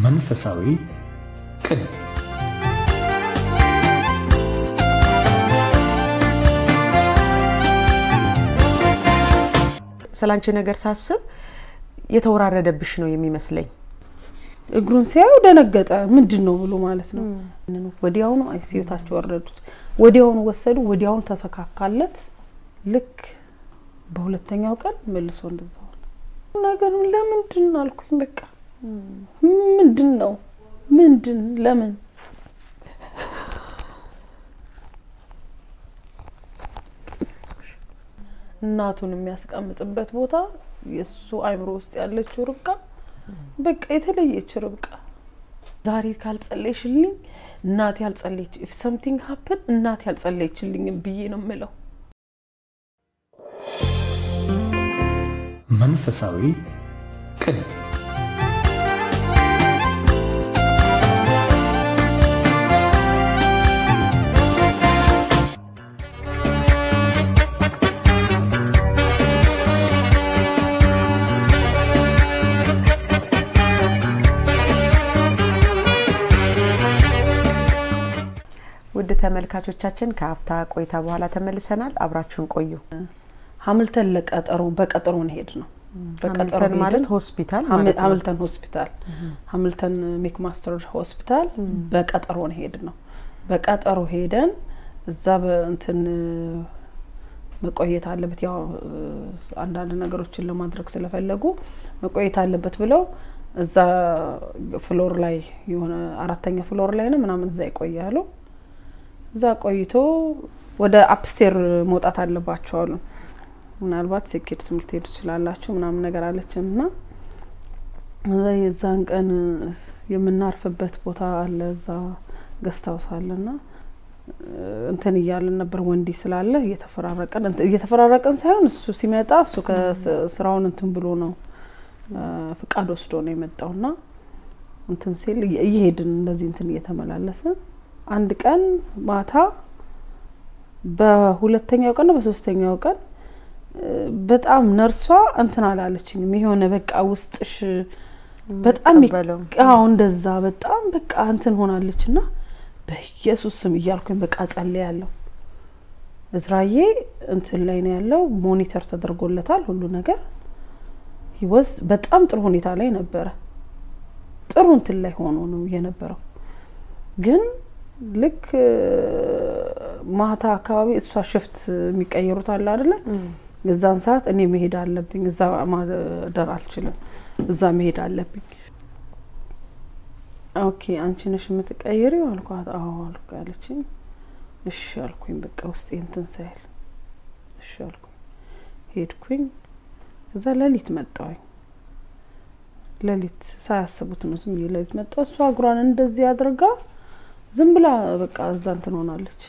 መንፈሳዊ ቅኔ። ስላንቺ ነገር ሳስብ የተወራረደብሽ ነው የሚመስለኝ። እግሩን ሲያዩ ደነገጠ። ምንድን ነው ብሎ ማለት ነው። ወዲያውኑ ICU ታች ወረዱት። ወዲያውኑ ወሰዱ። ወዲያውኑ ተሰካካለት። ልክ በሁለተኛው ቀን መልሶ እንደዛው ሆነ። ነገሩ ለምንድን ነው አልኩኝ። በቃ ምንድን ነው፣ ምንድን ለምን? እናቱን የሚያስቀምጥበት ቦታ የእሱ አይምሮ ውስጥ ያለችው ርብቃ በቃ የተለየች ርብቃ። ዛሬ ካልጸለይሽልኝ እናቴ ያልጸለየች፣ if something happen እናቴ ያልጸለየችልኝም ብዬ ነው የምለው። መንፈሳዊ ቅኔ። ውድ ተመልካቾቻችን፣ ከአፍታ ቆይታ በኋላ ተመልሰናል። አብራችሁን ቆዩ። ሀምልተን ለቀጠሮ በቀጠሮ እንሄድ ነው። በቀጠሮ ሀምልተን ሄድን። ማለት ሆስፒታል ማለት ነው። ሀምልተን ሆስፒታል፣ ሀምልተን ሜክማስተር ሆስፒታል በቀጠሮ እንሄድ ነው። በቀጠሮ ሄደን እዛ በእንትን መቆየት አለበት፣ ያው አንዳንድ ነገሮችን ለማድረግ ስለፈለጉ መቆየት አለበት ብለው እዛ floor ላይ፣ የሆነ አራተኛ floor ላይ ነው ምናምን፣ እዛ ይቆያሉ። እዛ ቆይቶ ወደ upstair መውጣት አለባቸው አሉ። ምናልባት SickKids ልትሄዱ ትችላላችሁ ምናምን ነገር አለችን። እና እዛ የዛን ቀን የምናርፍበት ቦታ አለ፣ እዛ guest house አለ። እና እንትን እያለን ነበር፣ ወንዲ ስላለ እየተፈራረቀን፣ እየተፈራረቀን ሳይሆን እሱ ሲመጣ እሱ ከስራውን እንትን ብሎ ነው፣ ፍቃድ ወስዶ ነው የመጣው። እና እንትን ሲል እየሄድን እንደዚህ እንትን እየተመላለስን አንድ ቀን ማታ፣ በሁለተኛው ቀን ነው በሶስተኛው ቀን፣ በጣም ነርሷ እንትን አላለችኝም። የሆነ በቃ ውስጥሽ በጣም የሚቀበለው። አዎ፣ እንደዛ በጣም በቃ እንትን ሆናለች። እና በኢየሱስ ስም እያልኩኝ በቃ ጸልያለሁ። እዝራዬ እንትን ላይ ነው ያለው፣ monitor ተደርጎለታል ሁሉ ነገር። He was በጣም ጥሩ ሁኔታ ላይ ነበረ። ጥሩ እንትን ላይ ሆኖ ነው የነበረው። ግን ልክ ማታ አካባቢ እሷ shift የሚቀይሩት አለ አይደለ? የዛን ሰዓት እኔ መሄድ አለብኝ። እዛ ማደር አልችልም። እዛ መሄድ አለብኝ። Okay፣ አንቺ ነሽ የምትቀይሪው አልኳት። አዎ አልኩ አለችኝ። እሺ አልኩኝ። በቃ ውስጤ እንትን ሳይል እሺ አልኩኝ። ሄድኩኝ። ከዛ ሌሊት መጣሁኝ። ሌሊት ሳያስቡት ነው፣ ዝም ብዬ ሌሊት መጣሁ። እሷ እግሯን እንደዚህ አድርጋ ዝም ብላ በቃ እዛ እንትን ሆናለች።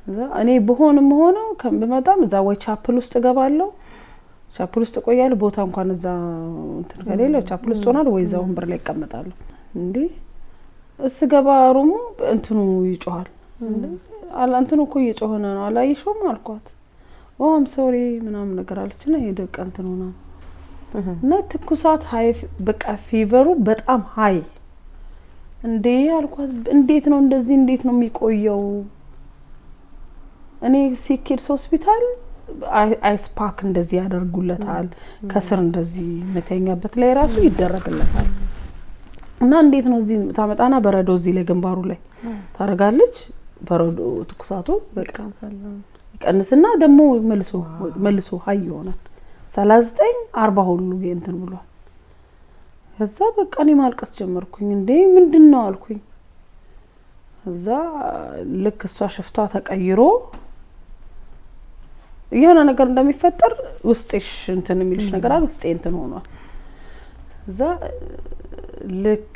እዛ እኔ ብሆንም ሆነው ብመጣም እዛ ወይ chapel ውስጥ እገባለሁ፣ chapel ውስጥ እቆያለሁ። ቦታ እንኳን እዛ እንትን ከሌለ chapel ውስጥ ሆናለሁ ወይ እዛ ወንበር ላይ እቀመጣለሁ። እንዴ እስገባ room ኡ እንትኑ ይጮሃል። እንትኑ እኮ እየጮኸ ነው፣ አላየሽውም አልኳት። Oh, I'm sorry ምናምን ነገር አለች። እና የደቀ እንትን ሆና እና ትኩሳት high፣ በቃ fever ኡ በጣም high። እንዴ አልኳት፣ እንዴት ነው እንደዚህ፣ እንዴት ነው የሚቆየው? እኔ SickKids ሆስፒታል ice pack እንደዚህ ያደርጉለታል፣ ከስር እንደዚህ መተኛበት ላይ ራሱ ይደረግለታል። እና እንዴት ነው እዚህ ታመጣና በረዶ እዚህ ላይ ግንባሩ ላይ ታደርጋለች። በረዶ ትኩሳቱ በቃ ይቀንስና ደግሞ መልሶ መልሶ high ይሆናል። 39፣ 40 ሁሉ እንትን ብሏል። ከዛ በቃ እኔ ማልቀስ ጀመርኩኝ። እንዴ ምንድን ነው አልኩኝ። ከዛ ልክ እሷ shift ቷ ተቀይሮ የሆነ ነገር እንደሚፈጠር ውስጤሽ እንትን የሚልሽ ነገር አለ። ውስጤ እንትን ሆኗል። እዛ ልክ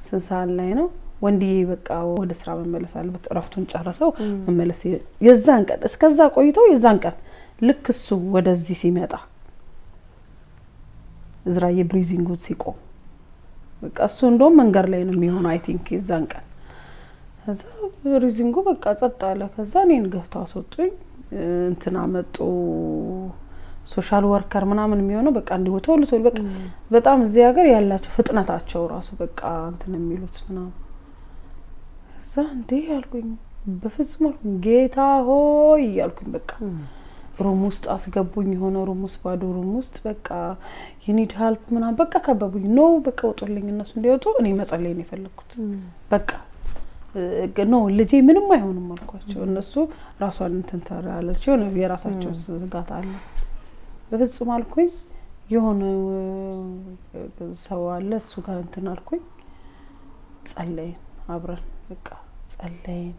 ስንት ሰዓት ላይ ነው ወንድዬ በቃ ወደ ስራ መመለስ አለበት፣ እረፍቱን ጨርሰው መመለስ፣ የዛን ቀን እስከዛ ቆይቶ የዛን ቀን ልክ እሱ ወደዚህ ሲመጣ እዝራዬ breathing ኡ ሲቆም፣ በቃ እሱ እንደውም መንገድ ላይ ነው የሚሆነው I think የዛን ቀን። ከዛ breathing ኡ በቃ ጸጥ አለ። ከዛ እኔን ገፍተው አስወጡኝ። እንትን አመጡ። Social worker ምናምን የሚሆነው በቃ እንዲሁ ቶሎ ቶሎ በቃ በጣም እዚህ ሀገር ያላቸው ፍጥነታቸው ራሱ በቃ እንትን የሚሉት ምናምን። እዛ እንዴ አልኩኝ፣ በፍጹም አልኩኝ፣ ጌታ ሆይ እያልኩኝ በቃ room ውስጥ አስገቡኝ። የሆነ room ውስጥ፣ ባዶ room ውስጥ በቃ "You need help" ምናምን በቃ ከበቡኝ። No፣ በቃ ውጡልኝ፣ እነሱ እንዲወጡ እኔ መጸለይ ነው የፈለግኩት። በቃ no፣ ልጄ ምንም አይሆንም አልኳቸው። እነሱ ራሷን እንትን ትላለች፣ የሆነ የራሳቸው ስጋት አለ። በፍጹም አልኩኝ። የሆነ ሰው አለ፣ እሱ ጋር እንትን አልኩኝ። ጸለይን አብረን፣ በቃ ጸለይን።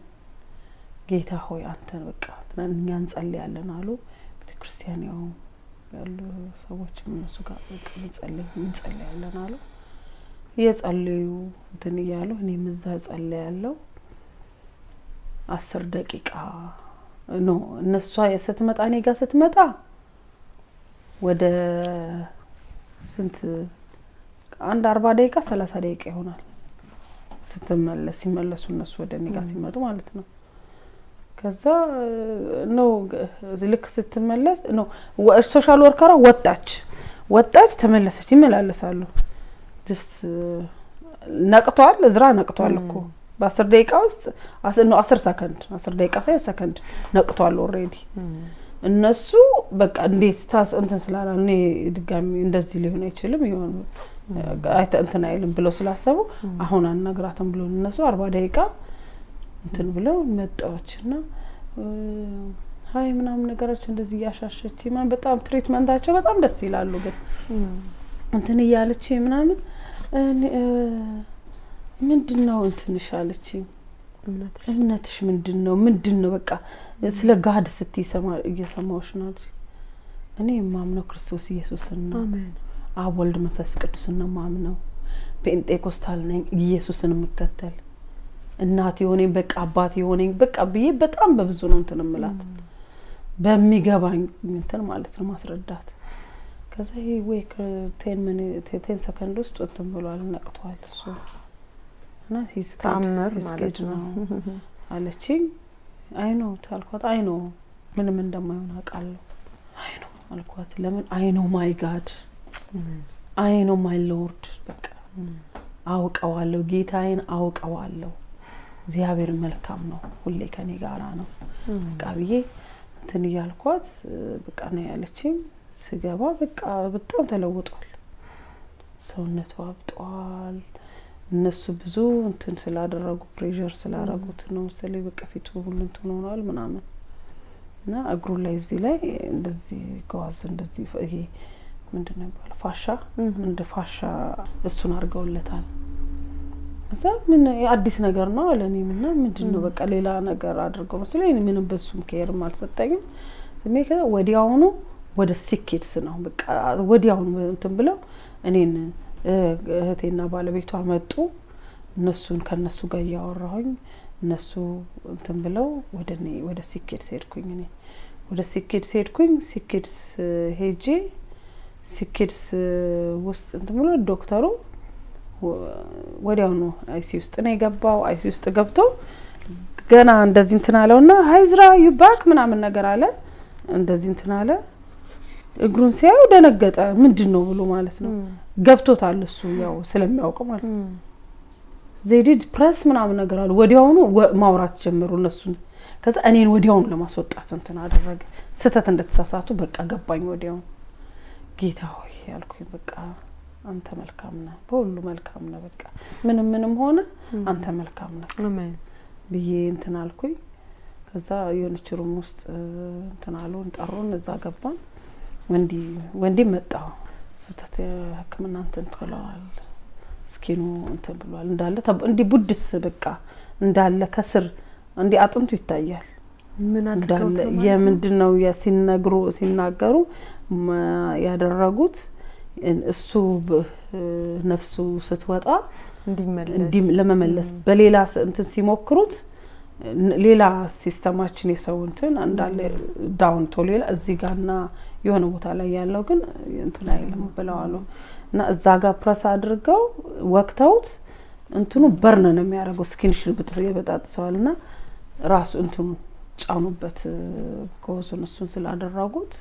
ጌታ ሆይ አንተን በቃ እኛ እንጸልያለን አሉ። ቤተ ክርስቲያን ያው ያሉ ሰዎችም እነሱ ጋር በቃ እንጸልያለን አሉ። እየጸለዩ እንትን እያሉ እኔም እዛ እጸልያለሁ። 10 ደቂቃ፣ no፣ እነሷ ስትመጣ፣ እኔ ጋር ስትመጣ ወደ ስንት አንድ 40 ደቂቃ 30 ደቂቃ ይሆናል። ስትመለስ ሲመለሱ እነሱ ወደ እኔ ጋር ሲመጡ ማለት ነው። ከዛ no፣ ልክ ስትመለስ no፣ social worker ሯ ወጣች ወጣች፣ ተመለሰች። ይመላለሳሉ። Just ነቅቷል፣ እዝራ ነቅቷል እኮ በ10 ደቂቃ ውስጥ፣ no፣ 10 ሰከንድ፣ 10 ደቂቃ ሳይሆን ሰከንድ ነቅቷል already። እነሱ በቃ እንዴት ታስ እንትን ስላላሉ እኔ ድጋሚ እንደዚህ ሊሆን አይችልም ይሆን እንትን አይልም ብለው ስላሰቡ አሁን አናግራትም ብሎ እነሱ 40 ደቂቃ እንትን ብለው መጣች እና hi ምናምን ነገሮች እንደዚህ እያሻሸች ምናምን በጣም treatment ኣቸው በጣም ደስ ይላሉ። ግን እንትን እያለች ምናምን ምንድን ነው እንትንሽ አለችኝ። እምነትሽ? እምነትሽ ምንድን ነው? ምንድን ነው በቃ ስለ God ስትይ እየሰማሁሽ ነው አለች። እኔ የማምነው ክርስቶስ ኢየሱስን ነው። አሜን። አብ ወልድ መንፈስ ቅዱስን ነው የማምነው። ጴንጤኮስታል ነኝ፣ ኢየሱስን የምከተል፣ እናት የሆነኝ በቃ አባት የሆነኝ በቃ ብዬ በጣም በብዙ ነው እንትን እምላት፣ በሚገባኝ እንትን ማለት ነው ማስረዳት። ከዛ ይሄ ወይ 10 ሰከንድ ውስጥ እንትን ብሏል፣ ነቅቷል እሱ እና he's good፣ ተአምር he's ማለት good ነው። አለችኝ። I know አልኳት። I know ምንም እንደማይሆን አውቃለሁ። I know አልኳት። ለምን? I know my God፣ I know my Lord፣ በቃ አውቀዋለሁ፣ ጌታዬን አውቀዋለሁ። እግዚአብሔር መልካም ነው፣ ሁሌ ከኔ ጋራ ነው በቃ ብዬ እንትን እያልኳት በቃ ነው ያለችኝ። ስገባ በቃ በጣም ተለውጧል፣ ሰውነቱ አብጧል። እነሱ ብዙ እንትን ስላደረጉ፣ pressure ስላደረጉት ነው መሰለኝ በቃ ፊቱ ሁሉ እንትን ሆኗል ምናምን እና እግሩ ላይ እዚህ ላይ እንደዚህ gauze እንደዚህ ይሄ ምንድን ነው የሚባለው ፋሻ፣ እንደ ፋሻ እሱን አድርገውለታል። እዛ ምን አዲስ ነገር ነው አለ። እኔም እና ምንድን ነው በቃ ሌላ ነገር አድርገው መስሎኝ ምንም በሱም care ም አልሰጠኝም። ዝም ከዛ ወዲያውኑ ወደ SickKids ነው በቃ ወዲያውኑ እንትን ብለው እኔን እህቴና ባለቤቷ መጡ። እነሱን ከእነሱ ጋር እያወራሁኝ እነሱ እንትን ብለው ወደ እኔ ወደ SickKids ሄድኩኝ። እኔ ወደ SickKids ሄድኩኝ። SickKids ሄጄ SickKids ውስጥ እንትን ብሎ ዶክተሩ ወዲያውኑ ICU ውስጥ ነው የገባው። ICU ውስጥ ገብቶ ገና እንደዚህ እንትን አለውና "Hi እዝራ፣ you back" ምናምን ነገር አለ። እንደዚህ እንትን አለ። እግሩን ሲያዩ ደነገጠ። ምንድን ነው ብሎ ማለት ነው። ገብቶታል እሱ ያው ስለሚያውቅ ማለት ነው። They did press ምናምን ነገር አሉ። ወዲያውኑ ማውራት ጀመሩ እነሱን። ከዛ እኔን ወዲያውኑ ለማስወጣት እንትን አደረገ። ስህተት እንደተሳሳቱ በቃ ገባኝ ወዲያውኑ። ጌታ ሆይ ያልኩኝ በቃ አንተ መልካም ነህ፣ በሁሉ መልካም ነህ። በቃ ምንም ምንም ሆነ አንተ መልካም ነህ አሜን። ብዬ እንትን አልኩኝ። ከዛ የሆነች room ውስጥ እንትን አሉን፣ ጠሩን፣ እዛ ገባን። ወንዲ ወንዲ መጣ። ስህተት የሕክምና እንትን ብለዋል፣ skin ኑ እንትን ብሏል እንዳለ እንዲህ ቡድስ በቃ እንዳለ ከስር እንዲህ አጥንቱ ይታያል። ምን አድርገውት እንዳለ ነው ማለት ነው? የምንድን ነው ሲነግሩ ሲናገሩ ያደረጉት እሱ ነፍሱ ስትወጣ እንዲመለስ እንዲህ ለመመለስ በሌላ እንትን ሲሞክሩት ሌላ system ኣችን የሰው እንትን እንዳለ down ቶሎ ይላል። እዚህ ጋርና የሆነ ቦታ ላይ ያለው ግን እንትን አይልም ብለዋሉ እና እዛ ጋር ፕረስ አድርገው ወቅተውት እንትኑ burn ነው የሚያደርገው፣ skin ሽን የበጣጥሰዋል እና ራሱ እንትኑ ጫኑበት gauze ኡን፣ እሱን ስላደረጉት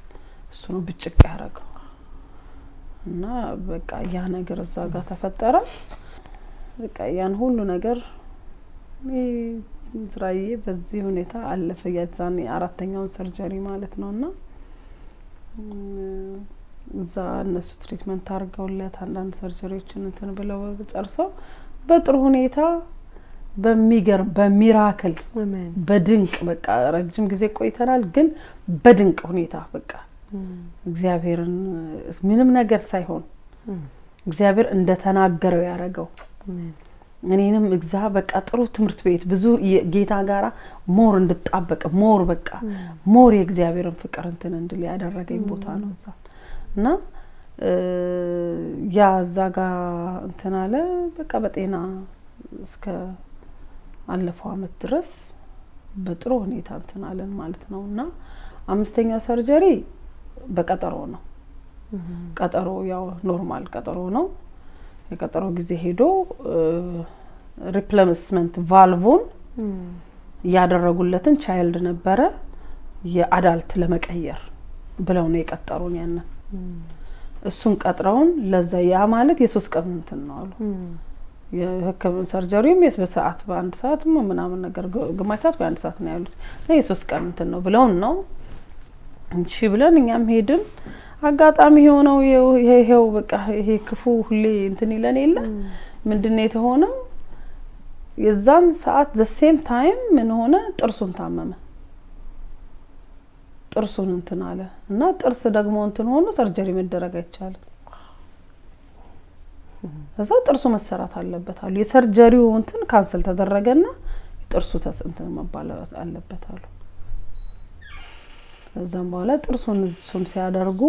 እሱ ነው ብጭቅ ያደረገው እና በቃ ያ ነገር እዛ ጋር ተፈጠረ። በቃ ያን ሁሉ ነገር ስራዬ በዚህ ሁኔታ አለፈ። የዛን የአራተኛውን surgery ማለት ነው። እና እዛ እነሱ treatment አድርገውለት አንዳንድ surgery ዎችን እንትን ብለው ጨርሰው በጥሩ ሁኔታ፣ በሚገርም፣ በ miracle፣ በድንቅ፣ በቃ ረጅም ጊዜ ቆይተናል፣ ግን በድንቅ ሁኔታ በቃ እግዚአብሔርን ምንም ነገር ሳይሆን እግዚአብሔር እንደተናገረው ያደረገው፣ እኔንም እግዛ በቃ ጥሩ ትምህርት ቤት፣ ብዙ ጌታ ጋራ more እንድጣበቅ፣ more በቃ more የእግዚአብሔርን ፍቅር እንትን እንድል ያደረገኝ ቦታ ነው እዛ። እና ያ እዛ ጋ እንትን አለ። በቃ በጤና እስከ አለፈው አመት ድረስ በጥሩ ሁኔታ እንትን አለን ማለት ነው። እና አምስተኛው surgery በቀጠሮ ነው። ቀጠሮ ያው normal ቀጠሮ ነው። የቀጠሮ ጊዜ ሄዶ replacement valve ን ያደረጉለትን child ነበረ የ adult ለመቀየር ብለው ነው የቀጠሩን። ያንን እሱን ቀጥረውን ለዛ ያ ማለት የ3 ቀን እንትን ነው አሉ። የሕክምና surgery ውም በሰዓት፣ በአንድ ሰዓት ምናምን ነገር፣ ግማሽ ሰዓት በአንድ ሰዓት ነው ያሉት እና የ3 ቀን እንትን ነው ብለውን ነው። እሺ ብለን እኛም ሄድን። አጋጣሚ የሆነው ይሄው በቃ ይሄ ክፉ ሁሌ እንትን ይለን የለ፣ ምንድን ነው የተሆነው? የዛን ሰዓት the same time ምን ሆነ? ጥርሱን ታመመ። ጥርሱን እንትን አለ እና ጥርስ ደግሞ እንትን ሆኖ surgery መደረግ አይቻልም። እዛ ጥርሱ መሰራት አለበት አሉ። የ surgery ው እንትን cancel ተደረገና ጥርሱ እንትን መባል አለበት አሉ። ከዛም በኋላ ጥርሱን እሱን ሲያደርጉ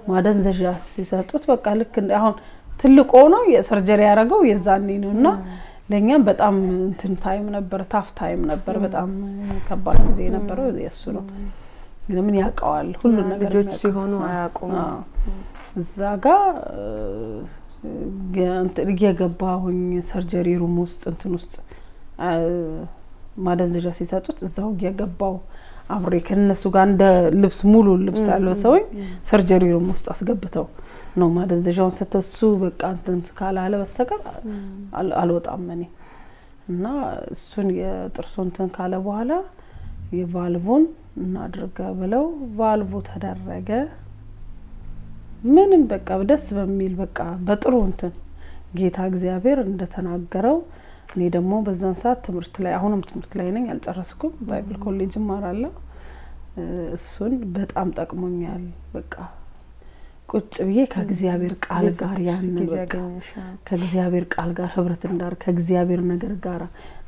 ማደንዘዣ ሲሰጡት በቃ ልክ አሁን ትልቅ ሆኖ የ surgery ያደረገው የዛኔ ነው። እና ለእኛም በጣም እንትን time ነበር፣ tough time ነበር። በጣም ከባድ ጊዜ የነበረው የእሱ ነው። ለምን ያውቀዋል ሁሉን ነገር። ልጆች ሲሆኑ አያውቁም። እዛ ጋ እየገባሁኝ surgery room ውስጥ እንትን ውስጥ ማደንዘዣ ሲሰጡት እዛው እየገባው አብሬ ከነሱ ጋር እንደ ልብስ ሙሉ ልብስ አልብሰውኝ surgery room ውስጥ አስገብተው ነው ማደንዘዣውን ሰተሱ በቃ እንትን ካላለ በስተቀር አልወጣም እኔ። እና እሱን የጥርሱ እንትን ካለ በኋላ የቫልቮን እናድርገ ብለው ቫልቮ ተደረገ። ምንም በቃ ደስ በሚል፣ በቃ በጥሩ እንትን ጌታ እግዚአብሔር እንደተናገረው። እኔ ደግሞ በዛን ሰዓት ትምህርት ላይ፣ አሁንም ትምህርት ላይ ነኝ፣ አልጨረስኩም። Bible college እማራለሁ። እሱን በጣም ጠቅሞኛል። በቃ ቁጭ ብዬ ከእግዚአብሔር ቃል ጋር ያንን በቃ ከእግዚአብሔር ቃል ጋር ህብረት እንዳር ከእግዚአብሔር ነገር ጋር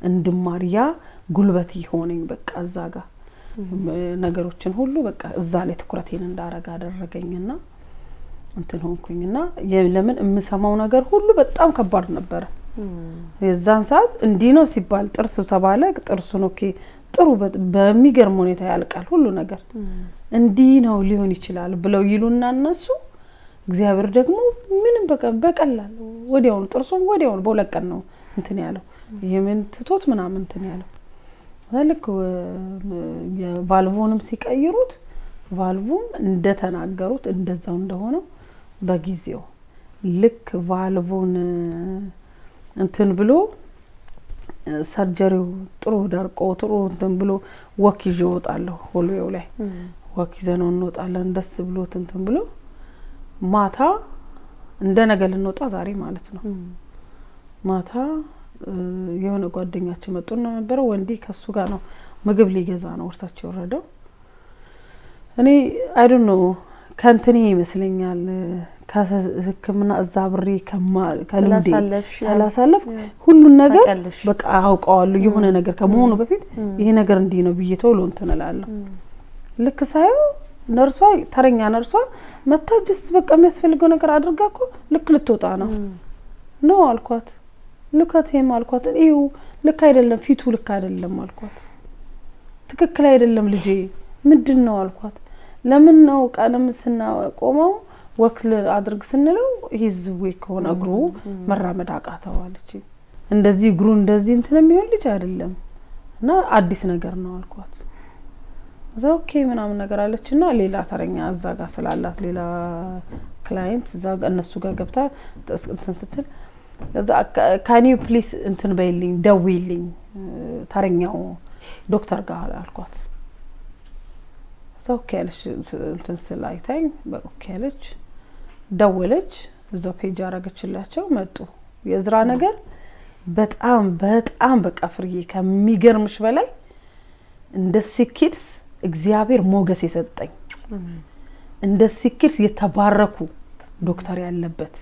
እንድማር ያ ጉልበት ይሆነኝ። በቃ እዛ ጋር ነገሮችን ሁሉ በቃ እዛ ላይ ትኩረቴን እንዳረግ አደረገኝና እንትን ሆንኩኝና ለምን የምሰማው ነገር ሁሉ በጣም ከባድ ነበረ። የዛን ሰዓት እንዲህ ነው ሲባል ጥርሱ ተባለ። ጥርሱን okay ጥሩ በሚገርም ሁኔታ ያልቃል ሁሉ ነገር፣ እንዲህ ነው ሊሆን ይችላል ብለው ይሉና እነሱ፣ እግዚአብሔር ደግሞ ምንም በቃ በቀላል ወዲያውኑ ጥርሱን ወዲያውኑ በ2 ቀን ነው እንትን ያለው፣ የምን ትቶት ምናምን እንትን ያለው። ልክ የቫልቮንም ሲቀይሩት ቫልቮም እንደተናገሩት እንደዛው እንደሆነው በጊዜው ልክ ቫልቮን እንትን ብሎ surgery ው ጥሩ ደርቆ ጥሩ እንትን ብሎ walk ይዤ እወጣለሁ። Hallway ው ላይ walk ይዘነው እንወጣለን። ደስ ብሎት እንትን ብሎ ማታ እንደ ነገ ልንወጣ ዛሬ ማለት ነው። ማታ የሆነ ጓደኛችን መጡ ነበረ። ወንዲ ከሱ ጋር ነው፣ ምግብ ሊገዛ ነው ወርታቸው የወረደው። እኔ I don't know ከእንትኔ ይመስለኛል፣ ከሕክምና እዛ ብሬ ከልምዴ ስላሳለፍ ሁሉን ነገር በቃ አውቀዋለሁ። የሆነ ነገር ከመሆኑ በፊት ይሄ ነገር እንዲህ ነው ብዬ ቶሎ እንትን እላለሁ። ልክ ሳየው ነርሷ፣ ተረኛ ነርሷ መታ just በቃ የሚያስፈልገው ነገር አድርጋ እኮ ልክ ልትወጣ ነው። No አልኳት፣ look at him አልኳት፣ እዩ ልክ አይደለም፣ ፊቱ ልክ አይደለም አልኳት። ትክክል አይደለም ልጄ፣ ምንድን ነው አልኳት። ለምን ነው ቀንም ስናቆመው walk አድርግ ስንለው he's weak ሆነ፣ እግሩ መራመድ አቃተው አለች። እንደዚህ እግሩ እንደዚህ እንትን የሚሆን ልጅ አይደለም እና አዲስ ነገር ነው አልኳት። እዛ okay ምናምን ነገር አለች እና ሌላ ተረኛ እዛ ጋር ስላላት ሌላ client እዛ እነሱ ጋር ገብታ እንትን ስትል እዛ "Can you please እንትን በይልኝ፣ ደውይልኝ ተረኛው ዶክተር ጋር" አልኳት። እዛ okay አለች። እንትን ስል አይታኝ okay አለች። ደወለች። እዛው page ያደረገችላቸው መጡ። የእዝራ ነገር በጣም በጣም በቃ ፍርዬ ከሚገርምሽ በላይ እንደ Sick Kids እግዚአብሔር ሞገስ የሰጠኝ፣ እንደ Sick Kids የተባረኩ ዶክተር ያለበት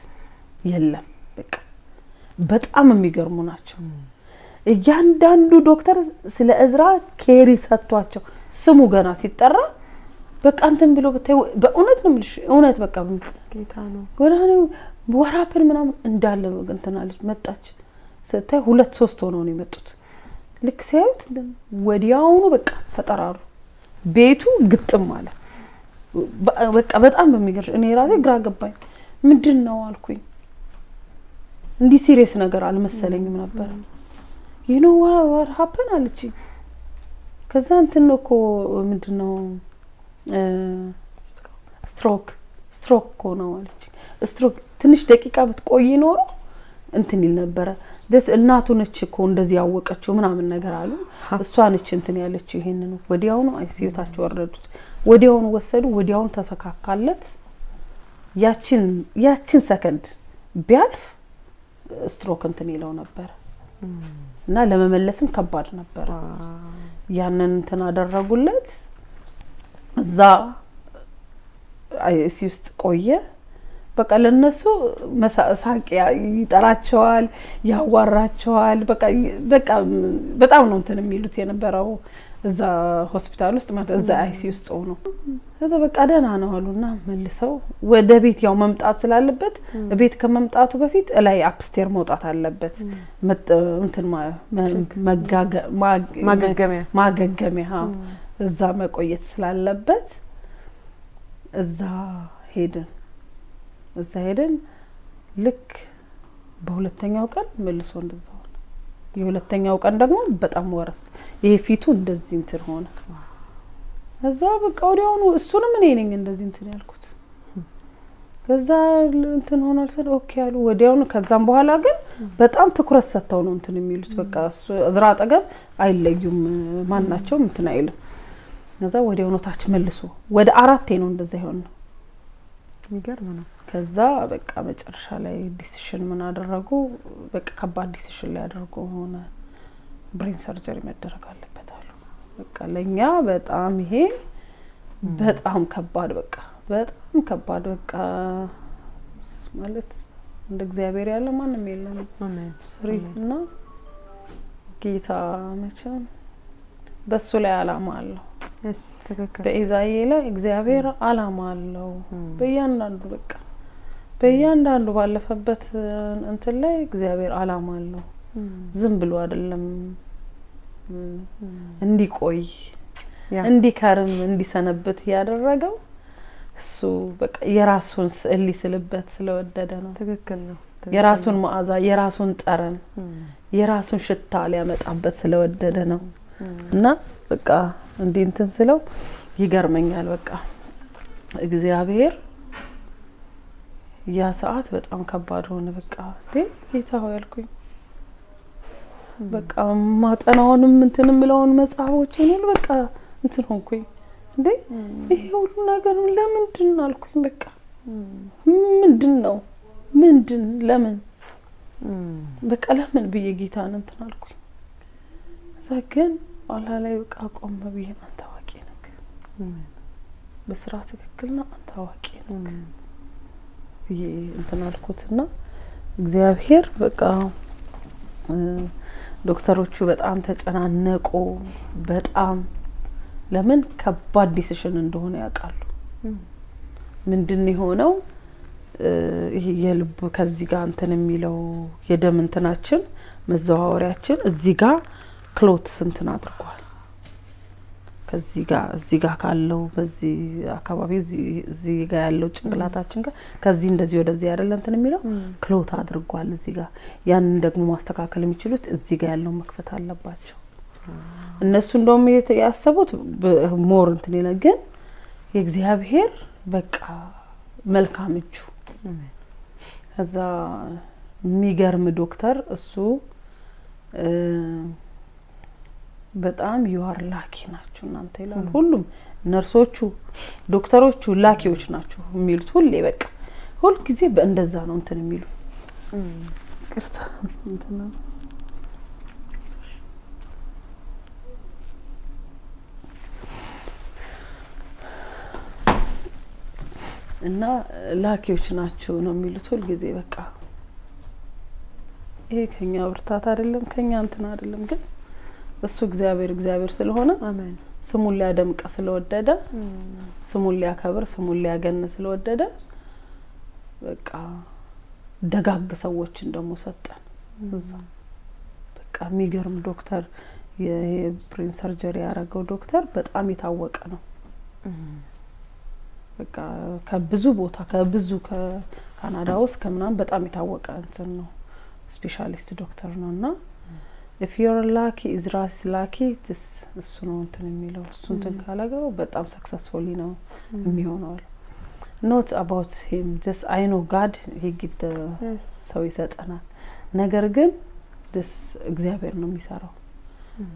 የለም። በቃ በጣም የሚገርሙ ናቸው። እያንዳንዱ ዶክተር ስለ እዝራ care ሰጥቷቸው ስሙ ገና ሲጠራ በቃ እንትን ብሎ ብታይ በእውነት ነው የምልሽ፣ እውነት በቃ ጌታ ነው። ወዳኔ what happened ምናምን እንዳለ እንትን አለች። መጣች ስታይ ሁለት ሶስት ሆነው ነው የመጡት። ልክ ሲያዩት ወዲያውኑ በቃ ተጠራሩ። ቤቱ ግጥም አለ። በቃ በጣም በሚገርም እኔ ራሴ ግራ ገባኝ። ምንድን ነው አልኩኝ። እንዲህ serious ነገር አልመሰለኝም ነበር። "You know what happened?" አለችኝ። ከዛ እንትን ነው እኮ፣ ምንድን ነው፣ stroke እኮ ነው አለችኝ። ስትሮክ ትንሽ ደቂቃ ብትቆይ ኖሮ እንትን ይል ነበረ። ደስ እናቱ ነች እኮ እንደዚህ ያወቀችው ምናምን ነገር አሉ። እሷ ነች እንትን ያለችው። ይሄንን ወዲያውኑ ICU ታች ወረዱት። ወዲያውኑ ወሰዱ። ወዲያውኑ ተሰካካለት። ያችን ሰከንድ ቢያልፍ ስትሮክ እንትን ይለው ነበር እና ለመመለስም ከባድ ነበረ። ያንን እንትን አደረጉለት። እዛ ICU ውስጥ ቆየ። በቃ ለነሱ ሳቅ ይጠራቸዋል፣ ያዋራቸዋል። በቃ በጣም ነው እንትን የሚሉት የነበረው እዛ ሆስፒታል ውስጥ ማለት እዛ ICU ውስጥ ሆኖ። ከዛ በቃ ደህና ነው አሉና መልሰው ወደ ቤት ያው መምጣት ስላለበት ቤት ከመምጣቱ በፊት እላይ upstair መውጣት አለበት፣ እንትን ማገገሚያ። ማገገሚያ እዛ መቆየት ስላለበት እዛ ሄድን። እዛ ሄደን ልክ በሁለተኛው ቀን መልሶ እንደዛ ሆነ። የሁለተኛው ቀን ደግሞ በጣም worst፣ ይሄ ፊቱ እንደዚህ እንትን ሆነ። እዛ በቃ ወዲያውኑ እሱንም እኔ ነኝ እንደዚህ እንትን ያልኩት። ከዛ እንትን ሆኗል ስል okay አሉ ወዲያውኑ። ከዛም በኋላ ግን በጣም ትኩረት ሰጥተው ነው እንትን የሚሉት። በቃ እሱ እዝራ አጠገብ አይለዩም፣ ማናቸውም እንትን አይልም። ከዛ ወዲያውኑ ታች መልሶ ወደ አራቴ ነው እንደዛ ይሆን ነው። የሚገርም ነው። ከዛ በቃ መጨረሻ ላይ decision ምን አደረጉ? በቃ ከባድ decision ላይ ያደርጉ ሆነ። Brain surgery መደረግ አለበት አሉ። በቃ ለእኛ በጣም ይሄ በጣም ከባድ፣ በቃ በጣም ከባድ፣ በቃ ማለት እንደ እግዚአብሔር ያለ ማንም የለም። አሜን። ፍሪ እና ጌታ መቼም በሱ ላይ አላማ አለው። Yes፣ ትክክል። በኢዛዬ ላይ እግዚአብሔር አላማ አለው። በእያንዳንዱ በቃ በእያንዳንዱ ባለፈበት እንትን ላይ እግዚአብሔር አላማ አለው። ዝም ብሎ አይደለም፣ እንዲቆይ እንዲከርም እንዲሰነብት ያደረገው እሱ በቃ የራሱን ስዕል ሊስልበት ስለወደደ ነው። ትክክል ነው። የራሱን መዓዛ፣ የራሱን ጠረን፣ የራሱን ሽታ ሊያመጣበት ስለወደደ ነው። እና በቃ እንዲህ እንትን ስለው ይገርመኛል። በቃ እግዚአብሔር ያ ሰዓት በጣም ከባድ ሆነ። በቃ እንዴ ጌታ ሆይ አልኩኝ። በቃ ማጠናውንም እንትን የምለውን መጽሐፎችን ሁሉ በቃ እንትን ሆንኩኝ። እንዴ ይሄ ሁሉ ነገር ለምንድን አልኩኝ። በቃ ምንድን ነው፣ ምንድን፣ ለምን፣ በቃ ለምን ብዬ ጌታን እንትን አልኩኝ። እዛ ግን ኋላ ላይ በቃ ቆም ብዬ አንተ አዋቂ ነህ፣ በስራ ትክክል ነህ፣ አንተ አዋቂ ነህ ብዬ እንትን አልኩትና እግዚአብሔር በቃ ዶክተሮቹ በጣም ተጨናነቁ። በጣም ለምን ከባድ decision እንደሆነ ያውቃሉ። ምንድን የሆነው፣ ይሄ የልብ ከዚህ ጋር እንትን የሚለው የደም እንትናችን መዘዋወሪያችን እዚህ ጋር clot እንትን አድርጓል። ከዚህ ጋር እዚህ ጋር ካለው በዚህ አካባቢ እዚህ ጋር ያለው ጭንቅላታችን ጋር ከዚህ እንደዚህ ወደዚህ አይደለ እንትን የሚለው፣ clot አድርጓል እዚህ ጋር። ያንን ደግሞ ማስተካከል የሚችሉት እዚህ ጋር ያለው መክፈት አለባቸው። እነሱ እንደውም ያሰቡት more እንትን ይላል፣ ግን የእግዚአብሔር በቃ መልካም እጁ። ከዛ የሚገርም ዶክተር እሱ በጣም "You are lucky ናችሁ እናንተ" ይላሉ። ሁሉም ነርሶቹ፣ ዶክተሮቹ lucky ዎች ናችሁ የሚሉት ሁሌ፣ በቃ ሁልጊዜ በእንደዛ ነው እንትን የሚሉ። ይቅርታ፣ እንትን ነው። እና lucky ዎች ናችሁ ነው የሚሉት ሁልጊዜ። በቃ ይሄ ከኛ ብርታት አይደለም፣ ከኛ እንትን አይደለም፣ ግን እሱ እግዚአብሔር እግዚአብሔር ስለሆነ ስሙን ሊያደምቅ ስለወደደ፣ ስሙን ሊያከብር፣ ስሙን ሊያገን ስለወደደ በቃ ደጋግ ሰዎችን ደግሞ ሰጠን እዛ። በቃ የሚገርም ዶክተር፣ የ brain surgery ያደረገው ዶክተር በጣም የታወቀ ነው። በቃ ከብዙ ቦታ፣ ከብዙ ከካናዳ ውስጥ ከምናምን በጣም የታወቀ እንትን ነው፣ specialist ዶክተር ነው። እና "If you're lucky, እዝራ is lucky." እሱ ነው እንትን የሚለው። እሱ እንትን ካለገው በጣም successfully ነው የሚሆነው አለ። Not about him, just I know God, he give ሰው ይሰጠናል። ነገር ግን this እግዚአብሔር ነው የሚሰራው።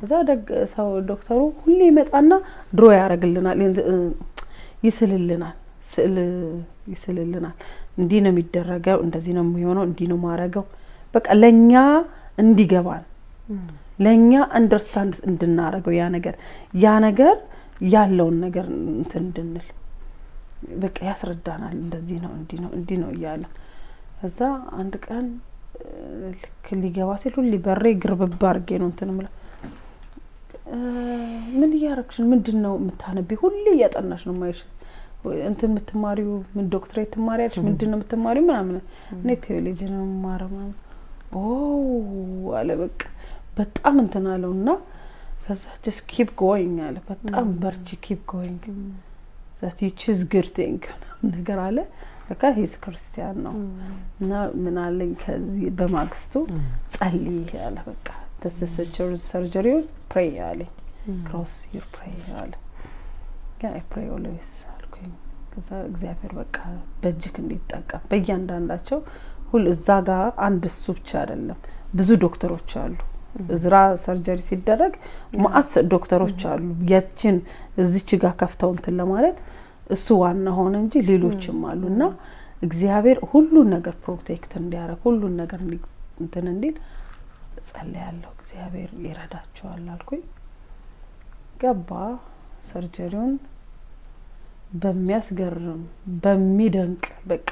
እዛ ደግ ሰው ዶክተሩ ሁሌ ይመጣና draw ያደርግልናል፣ ይስልልናል፣ ስዕል ይስልልናል። እንዲህ ነው የሚደረገው፣ እንደዚህ ነው የሚሆነው፣ እንዲህ ነው ማረገው። በቃ ለእኛ እንዲገባን፣ ለእኛ understand እንድናረገው፣ ያ ነገር ያለውን ነገር እንትን እንድንል በቃ ያስረዳናል። እንደዚህ ነው፣ እንዲህ ነው፣ እንዲህ ነው እያለ። ከዛ አንድ ቀን ልክ ሊገባ ሲል ሁሌ በሬ ግርብብ አድርጌ ነው እንትን የምለው። "ምን እያረግሽ ነው? ምንድን ነው የምታነቢ? ሁሌ እያጠናሽ ነው የማይሽ፣ እንትን የምትማሪው ምን፣ ዶክትሬት ትማሪያለሽ? ምንድን ነው የምትማሪው?" ምናምን። "እኔ ቴዎሎጂ ነው የምማረው" ምናምን። "Oh" አለ። በቃ በጣም እንትን አለው። እና ከዛ "Just keep going" አለ። "በጣም በርቺ፣ keep going, that you choose good thing" ነገር አለ። በቃ he's ክርስቲያን ነው። እና ምን አለኝ፣ ከዚህ በማግስቱ "ጸልይ" አለ። በቃ surgery ውን "pray" አለኝ። "Cross your pray" አለ። "Yeah, I pray always" አልኩኝ። ከዛ እግዚአብሔር በቃ በእጅክ እንዲጠቀም በእያንዳንዳቸው ሁሉ። እዛ ጋር አንድ እሱ ብቻ አይደለም፣ ብዙ ዶክተሮች አሉ። እዝራ surgery ሲደረግ ማአት ዶክተሮች አሉ። ያችን እዚች ጋር ከፍተው እንትን ለማለት እሱ ዋና ሆነ እንጂ ሌሎችም አሉ። እና እግዚአብሔር ሁሉን ነገር protect እንዲያደርግ፣ ሁሉን ነገር እንትን እንዲል ጸልያለሁ። እግዚአብሔር ይረዳቸዋል አልኩኝ። ገባ። Surgery ውን በሚያስገርም፣ በሚደንቅ፣ በቃ